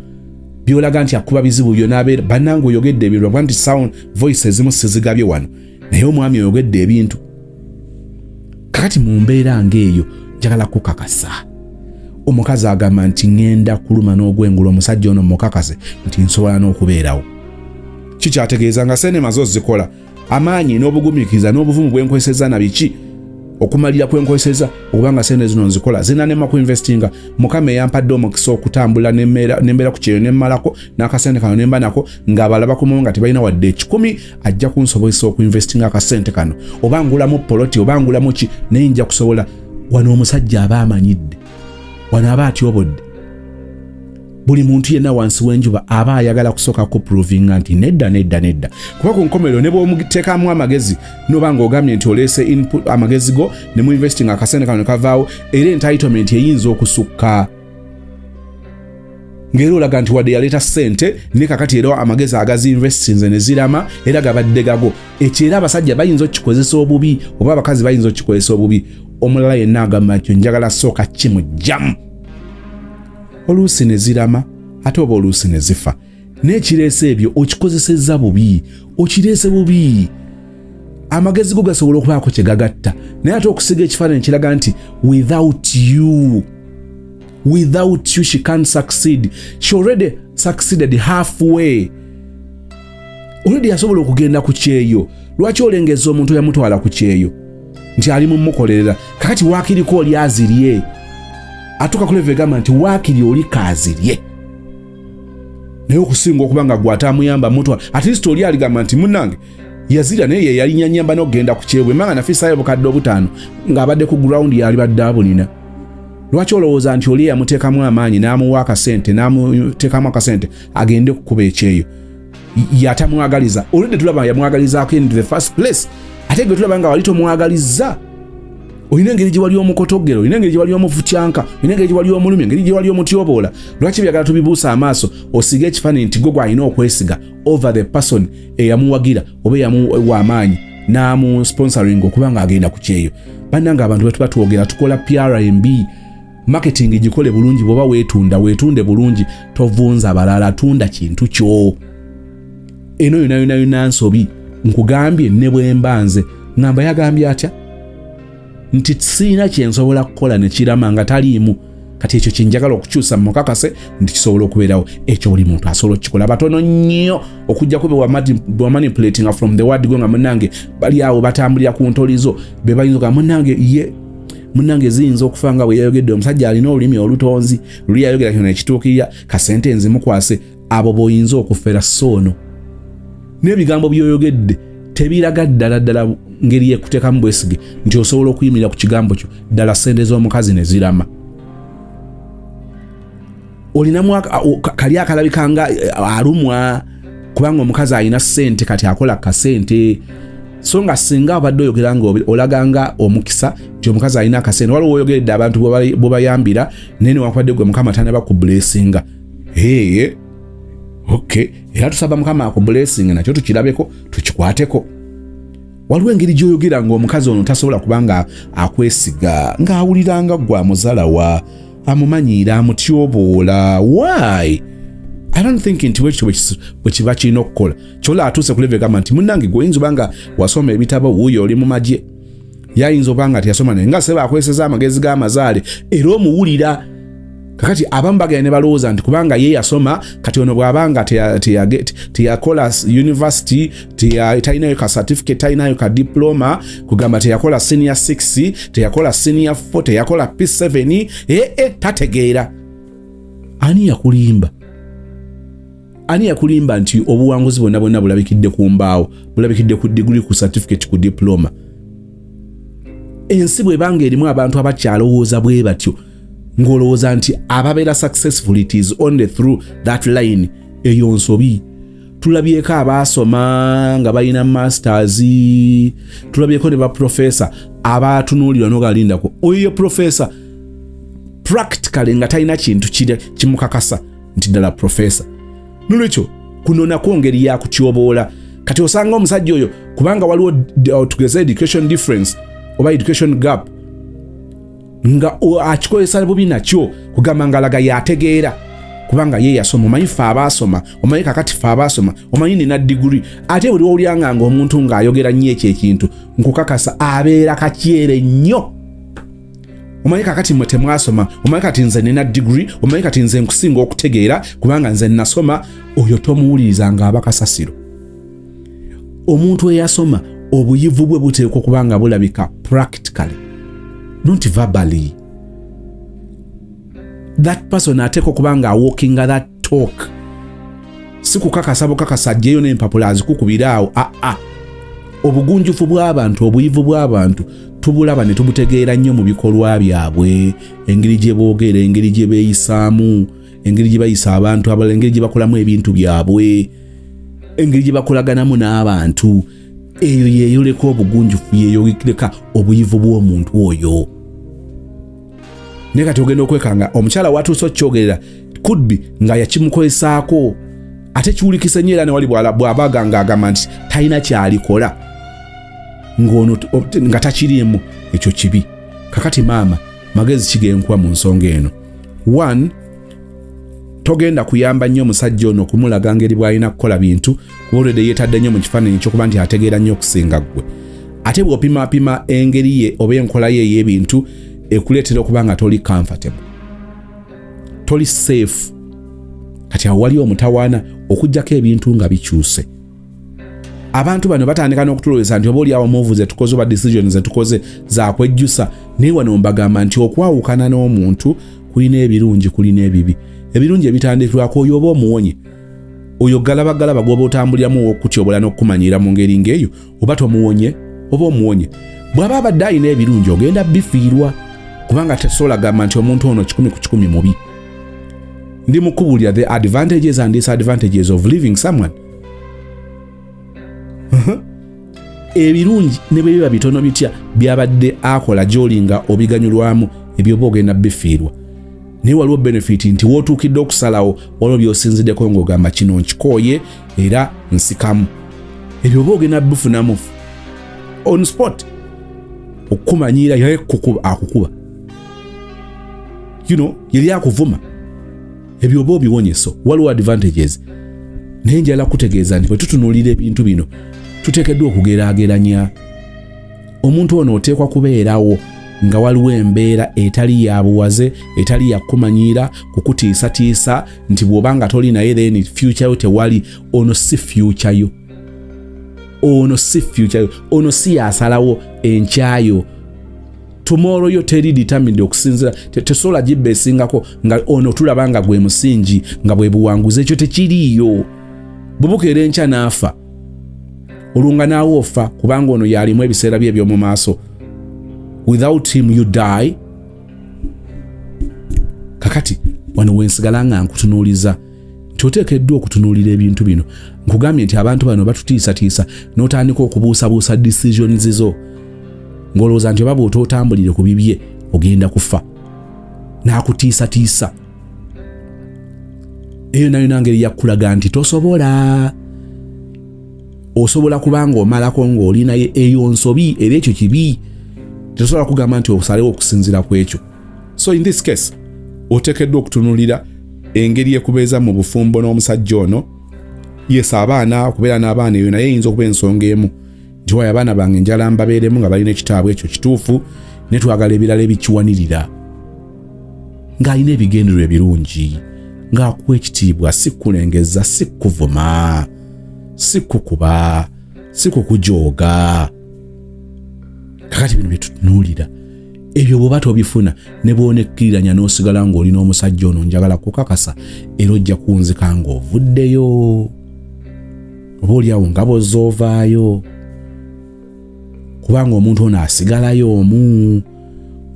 byolaga nti akuba bizibu byo n'abeera. Bannange, oyogedde ebintu lwakuba nti sound voice ezimu sizigabye wano, naye omwami oyogedde ebintu. Kakati mu mbeera ng'eyo, njagala kukakasa, omukazi agamba nti ŋŋenda kuluma n'ogwengula omusajja ono, mukakase nti nsobola n'okubeerawo. Kikyategeeza nga sente maze ozikola, amaanyi n'obugumiikiriza n'obuvumu bwenkweseza na biki. Okumalira kwenkozeseza okuba nga sente zino nzikola zinanema ku investinga. Mukama eyampadde omukisa okutambula nembeera ku kyeyo nemmalako n'akasente kano nemba nako ng'abalala bakomawo nga tebalina wadde 100, ajja kunsobozesa okuinvestinga akasente kano, oba ngulamu poloti oba ngulamu ki, naye nja kusobola. Wano omusajja aba amanyidde, wano aba atyobodde. Buli muntu yenna wansi w'enjuba aba ayagala kusooka kuprovinga nti nedda, nedda, nedda, kuba ku nkomerero ne bw'omuteekamu amagezi noba ng'ogambye nti oleese input, amagezi go ne mu investing akasente kano ne kavaawo, era entitlement eyinza okusukka ng'era olaga nti wadde yaleeta ssente, ne kakati era amagezi agazinvestinze ne zirama era gabadde gago. Ekyo era abasajja bayinza okukikozesa obubi oba abakazi bayinza okukikozesa obubi. Omulala yenna agamba nti njagala sooka kimugjamu, oluusi ne zirama ate oba oluusi ne zifa. N'ekireese ebyo okikozesezza bubi, okireese bubi. Amagezi go gasobola okubaako kye gagatta, naye ate okusiga ekifaananyi kiraga nti without you she can't succeed. She already succeeded halfway already, yasobola okugenda ku kyeyo. Lwaki olengeza omuntu yamutwala ku kyeyo nti ali mumukolerera? Kakati waakiriko oli azirye, atuuka ku level egamba nti waakiri oli kaazirye, naye okusinga okuba nga gwe atamuyamba mutwala, at least oli aligamba nti munnange yazirya, naye ye yalinyanyamba n'okugenda ku kyeyo. Bwemanga nafiisaayo 50,000 ng'abadde ku ground, yalibadde abulina. Lwaki olowooza nti oli eyamuteekamu amaanyi n'amuwa akasente, n'amuteekamu akasente agende kukuba ekyeyo, yatamwagaliza? Olwedde tulaba yamwagalizaako in the first place, ate gwe tulaba nga wali tomwagalizza. Olina engeri gye wali omukotogera, olina engeri gye wali omufutyanka, olina engeri gye wali omulumi, engeri gye wali omutyoboola. Lwaki byagala tubibuusa amaaso, osiige ekifaananyi nti gwe gwalina okwesiga over the person eyamuwagira oba eyamuwa amaanyi n'amu sponsoring okuba nga agenda ku kyeyo? Bannanga, abantu bwe tuba twogera tukola PRMB marketing, gikole bulungi. Bw'oba weetunda, weetunde bulungi, tovunza balala, tunda kintu kyo. Eno yona yona yona nsobi. Nkugambye, ne bwe mba nze ŋŋamba yagambye atya nti siina kyensobola kukola ne kirama nga taliimu. Kati ekyo kyenjagala okukyusa, mukakase nti kisobola okubeerawo. Ekyo buli muntu asobola okukikola? Batono nnyo, okujjako bewamanipulatinga from the word go, nga munnange bali awo batambulira ku ntolizo, be bayinza oga munnange ye munnange ziyinza okufa nga bwe yayogedde. Omusajja alina olulimi olutonzi, luli yayogera kino nekituukirira, kasente nzimukwase. Abo b'oyinza okufera. Soono n'ebigambo by'oyogedde tebiraga ddala ddala ngeri yekuteekamu bwesige nti osobola okuyimirira ku kigambo kyo ddala sente z'omukazi ne zirama. Olinamu kali akalabika nga alumwa kubanga omukazi alina ssente, kati akola kasente. So nga singa obadde oyogera nga olaga nga omukisa nti omukazi alina akasente, waliwo oyogeredde abantu bwebayambira, naye newankubadde gwe Mukama tanaba kublessinga. Ee, ok, era tusaba Mukama akublessinga, nakyo tukirabeko, tukikwateko. Waliwo engeri gy'oyogera ng'omukazi ono tasobola kubanga akwesiga, ng'awulira nga gwe amuzalawa, amumanyiira, amutyoboola. Why? I don't think nti bwekityo bwe kiba kirina okukola. Kyola atuuse ku level egamba nti munnange gwe oyinza oba nga wasoma ebitabo, wuuyo oli mu magye, yayinza oba nga teyasoma, naye nga seba akozeseza amagezi g'amazaale era omuwulira. Kakati abamu bagenda ne balowooza nti kubanga ye yasoma, kati ono bw'abanga teyakola university, talinayo ka certificate, talinayo ka diploma, kugamba teyakola senior 6, teyakola senior 4, teyakola P7, ee tategeera. Ani yakulimba? Ani yakulimba nti obuwanguzi bwonna bwonna bulabikidde ku mbaawo, bulabikidde ku degree, ku certificate, ku diploma? Ensi bwebanga erimu abantu abakyalowooza bwe batyo, ng'olowooza nti ababeera successful, it is only through that line, eyo nsobi. Tulabyeko abaasoma nga balina masters, tulabyeko ne baprofesa abatunuulirwa nogalindako oyo ye profesa practically nga talina kintu kimukakasa nti ddala profesa. Nolwekyo kuno nakwo ngeri yakutyoboola. Kati osanga omusajja oyo, kubanga waliwo tugeze education difference oba education gap, nga akikozesa bubi nakyo, kugamba nga alaga yategeera kubanga ye yasoma. Omanyi fe abaasoma, omanyi kakati fe abaasoma, omanyi nina diguri. Ate buli owulyanga nga omuntu ng'ayogera nnyo ekyo ekintu, nkukakasa abeera kakyere nnyo. Omanyi kakati mwe temwasoma, omanyi kati nze nina diguri, omanyi kati nze nkusinga okutegeera kubanga nze nasoma. Oyo tomuwuliriza nga aba kasasiro. Omuntu eyasoma, obuyivu bwe buteekwa okuba nga bulabika practically. Not verbally. That person ateekwa okuba nga awalkinga that talk, si kukakasa bukakasa ajjeyo n'empapula azikukubira awo. Aa, obugunjufu bw'abantu, obuyivu bw'abantu tubulaba ne tubutegeera nnyo mu bikolwa byabwe, engeri gye boogera, engeri gye beeyisaamu, engeri gye bayisa abantu abalala, engeri gye bakolamu ebintu byabwe, engeri gye bakolaganamu n'abantu. Eyo yeeyoleka obugunjufu, yeeyoleka obuyivu bw'omuntu oyo. Naye kati ogenda okwekanga omukyala watuuse okukyogerera, could be nga yakimukozesaako, ate kiwulikise nnyo. Era newali bw'abaga ng'agamba nti talina kyalikola ng'ono nga takiriimu, ekyo kibi. Kakati maama, magezi kigenkuwa mu nsonga eno? One, togenda kuyamba nnyo omusajja ono okumulaga ngeri bw'alina kukola bintu, kuba olwedde yeetadde nnyo mu kifaananyi ekyokuba nti ategeera nnyo okusinga ggwe. Ate bw'opimapima engeri ye oba enkola ye ey'ebintu, ekuleetera okuba nga toli comfortable, toli safe. Kati awo wali omutawaana okugjako ebintu nga bikyuse. Abantu bano batandika n'okutulowooza nti oba oliawo move zetukoze oba decision zetukoze zakwejjusa. Naye wano mbagamba nti okwawukana n'omuntu kulina ebirungi, kulina ebibi. Ebirungi ebitandikirwako, oyo oba omuwonye, oyo galabagalaba gwoba otambuliramu owokutyobola n'okukumanyira mu ngeri ng'eyo, oba tomuwonye oba omuwonye. Bw'aba abadde alina ebirungi, ogenda bifiirwa, kubanga tesobola gamba nti omuntu ono 100 ku 100 mubi. Ndi mukubuulira the advantages and disadvantages of leaving someone. Ebirungi ne bwe biba bitono bitya byabadde akola gy'oli nga obiganyulwamu, ebyo oba ogenda bifiirwa. Naye waliwo benefit nti wootuukidde okusalawo, waliwo by'osinziddeko ng'ogamba kino nkikooye era nsikamu, ebyo oba ogenda bifunamu on spot. Okukumanyiira, yaye akukuba, yeri akuvuma, ebyo oba obiwonyeso. Waliwo advantages. Naye njala kutegeeza nti bwe tutunuulira ebintu bino, tuteekeddwa okugeraageranya. Omuntu ono oteekwa kubeerawo nga waliwo embeera etali ya buwaze, etali ya kukumanyiira, kukutiisatiisa nti bw'oba nga toli naye then future yo tewali. Ono si future yo, ono si future yo, ono si yasalawo enkyayo. Tomorrow yo teri determined okusinzira, tesobola gibba esingako nga ono tulaba nga gwe musingi, nga bwe buwanguzi. Ekyo tekiriiyo. Bwe bukeera enkya n'afa, olwo nga naawe ofa, kubanga ono yalimu ebiseera bye eby'omu maaso. Without him you die. Kakati wano wensigala nga nkutunuuliza nti oteekeddwa okutunuulira ebintu bino. Nkugambye nti abantu bano batutiisatiisa, n'otandika okubuusabuusa decisions zo, ng'olowooza nti oba bw'otootambulire ku bibye ogenda kufa, n'akutiisatiisa. Eyo nayo nangeri yakulaga nti tosobola, osobola kubanga omalako ng'oli naye. Eyo nsobi era ekyo kibi. Tesobola kugamba nti osalewo okusinziira ku ekyo. So in this case oteekeddwa okutunuulira engeri ekubeeza mu bufumbo n'omusajja ono. Yes, abaana, okubeera n'abaana, eyo naye eyinza okuba ensonga emu nti wayo abaana bange njala mbabeeremu nga balina ekitaabwe. Ekyo kituufu, naye twagala ebirala ebikiwanirira, ng'alina ebigendererwa ebirungi, ng'akuwa ekitiibwa, si kukulengeza, si kukuvuma, si kukuba, si kukujooga. Kakati bino byetutunuulira, ebyo bw'oba tobifuna, ne bw'onekkiriranya n'osigala ng'olina omusajja ono, njagala kukakasa era ojja kunzika ng'ovuddeyo, oba oliawo nga bw'ozoovaayo, kubanga omuntu ono asigalayo omu.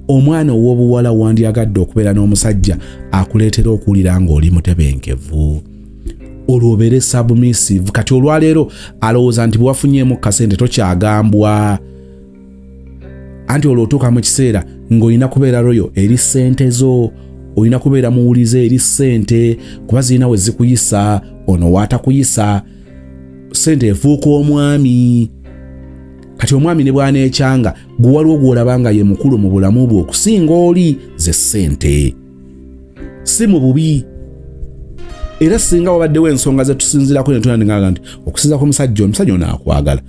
Omwana ow'obuwala, wandyagadde okubeera n'omusajja akuleetera okuwulira ng'oli mutebenkevu, olwo obeere submissive. Kati olwaleero alowooza nti bwewafunyeemu kasente tokyagambwa, anti olwo otuuka mu kiseera ng'olina kubeera loyal eri ssente zo, olina kubeera muwulize eri ssente, kuba zirina we zikuyisa. Ono waatakuyisa, ssente efuuka omwami. Kati omwami ne bw'aneekyanga, gwe waliwo gw'olaba nga ye mukulu mu bulamu bwe okusinga oli, ze ssente. Si mu bubi. Era singa wabaddewo ensonga zetusinzirako netunandingaga nti okusinza ku musajja, omusajja ono akwagala,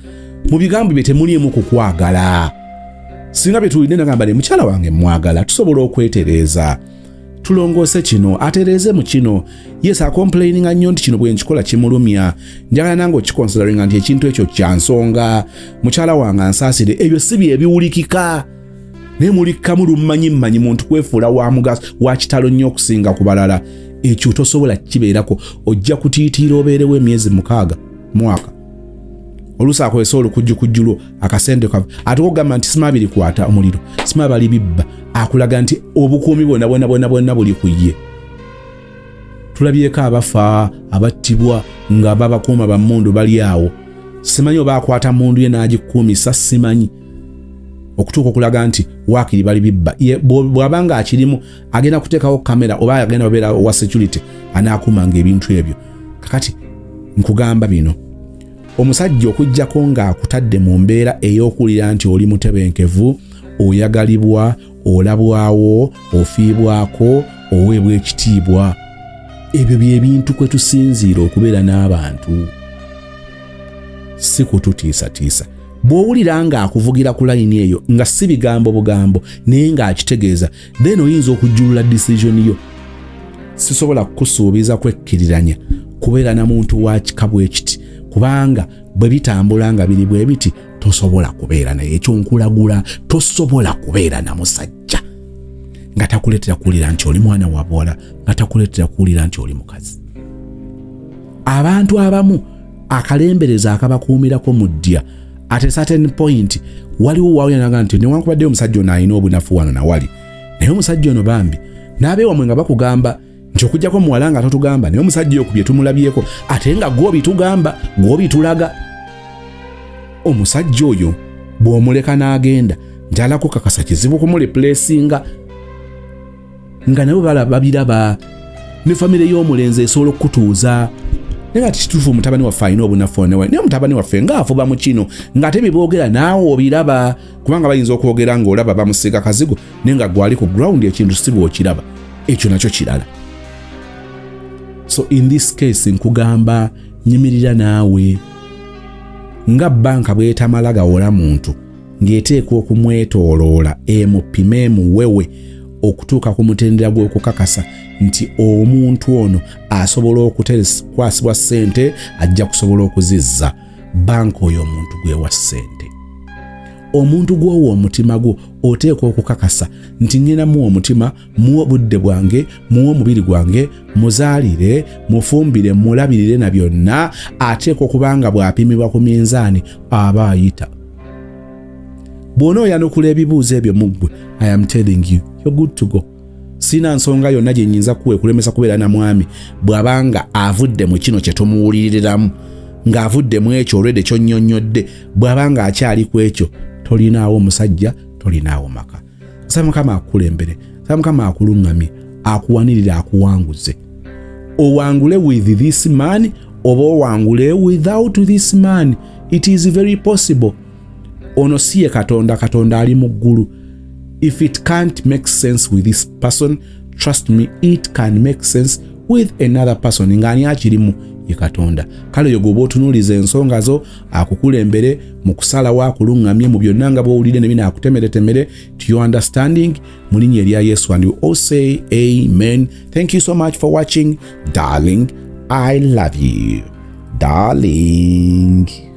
mu bigambo bye temuliimu kukwagala. Singa bye nagamba ne mukyala wange mwagala, tusobola okwetereeza, tulongoose kino, atereeze mu kino. Yes, acomplaininga nnyo nti kino bwe nkikola kimulumya, njagala nange okiconsideringa nti ekintu ekyo kya nsonga, mukyala wange ansaasire. Ebyo si bye biwulikika. Naye mulikkamu lummanyi mmanyi muntu kwefuula wa mugaso wa kitalo nnyo okusinga ku balala. Ekyo tosobola kibeerako, ojja kutiitiira obeerewo emyezi 6 mwaka. Oluusi akozesa olukujjukujju lwo akasente kava ate okugamba nti sima birikwata omuliro, sima bali bibba, akulaga nti obukuumi bwonna bwonna bwonna bwonna buli ku ye. Tulabyeko abafa abattibwa nga babakuuma bammundu bali awo, simanyi oba akwata mundu ye n'agikuumisa, simanyi okutuuka okulaga nti waakiri bali bibba. Bw'aba nga akirimu agenda kuteekawo kamera oba agenda babeera wa security anaakuumanga ebintu ebyo. Kakati nkugamba bino, omusajja okuggyako ng'akutadde mu mbeera ey'okuwulira nti oli mutebenkevu, oyagalibwa, olabwawo, ofiibwako, oweebwa ekitiibwa, ebyo bye bintu kwe tusinziira okubeera n'abantu, si kututiisatiisa. Bw'owulira ng'akuvugira ku layini eyo nga si bigambo bugambo naye ng'akitegeeza, then oyinza okujjulula decision yo. Sisobola kukusuubiza kwekkiriranya kubeera na muntu wa kika bwe kiti, kubanga bwe bitambula nga biri bwe biti tosobola kubeera naye. Ekyo nkulagula, tosobola kubeera na musajja nga takuleetera kuwulira nti oli mwana wa buwala, nga takuleetera kuwulira nti oli mukazi. Abantu abamu akalembereza akabakuumirako mu ddya, at a certain point waliwo wawuliraga nti newankubadde omusajja ono alina obunafu wano nawali, naye omusajja ono bambi n'abeewamwe nga bakugamba nti okuggyako muwala nga totugamba, naye omusajja oyo ku bye tumulabyeko ate nga gw'obitugamba gw'obitulaga, omusajja oyo bw'omuleka n'agenda njala kukakasa kizibu kumureplacinga, nga nabo babiraba ne famire y'omulenzi esobola okukutuuza. Naye nga kituufu mutabani waffe alina obunafu, naye mutabani waffe ng'afuba mu kino, ng'ate bye boogera naawe obiraba, kubanga bayinza okwogera ng'olaba bamusiiga kazigo, naye nga gwali ku ground ekintu si bw'okiraba. Ekyo nakyo kirala. So in this case nkugamba nyimirira naawe nga banka bwetamala gawola muntu ng'eteekwa okumwetooloola emupime emuwewe okutuuka ku mutendera gw'okukakasa nti omuntu ono asobola okukwasibwa ssente, ajja kusobola okuzizza. Banka oyo omuntu gwewa ssente, omuntu gw'owa omutima gwo, oteekwa okukakasa nti ngenda muwa omutima, muwa obudde bwange, muwa omubiri gwange, muzaalire, mufumbire, mulabirire na byonna. Ateekwa okuba nga bw'apimibwa ku minzaani aba ayita. Bw'ona oyanukula ebibuuzo ebyo mu ggwe, I am telling you, you're good to go. Sina nsonga yonna gye nnyinza kuwa ekulemesa kubeera na mwami bw'abanga avudde mu kino kye tumuwuliriramu, ng'avudde mu ekyo olwedde kyonnyonnyodde. Bw'abanga akyali ku ekyo, tolinaawo omusajja, tolinaawo maka. Nsaba Mukama akukulembere, nsaba Mukama akuluŋŋamye, akuwanirire, akuwanguze, owangule with this man oba owangule without this man. It is very possible. Ono si ye Katonda, Katonda ali mu ggulu. If it can't make sense with this person, trust me, it can make sense with another person. Ng'ani akirimu? Ye Katonda. Kale oyo gwoba otunuuliza ensonga zo, akukulembere mu kusalawo, akuluŋŋamye mu byonna nga bw'owulire ne bino, akutemeretemere to your understanding, mu linnya erya Yesu. And we all say amen. Thank you so much for watching, darling. I love you, darling.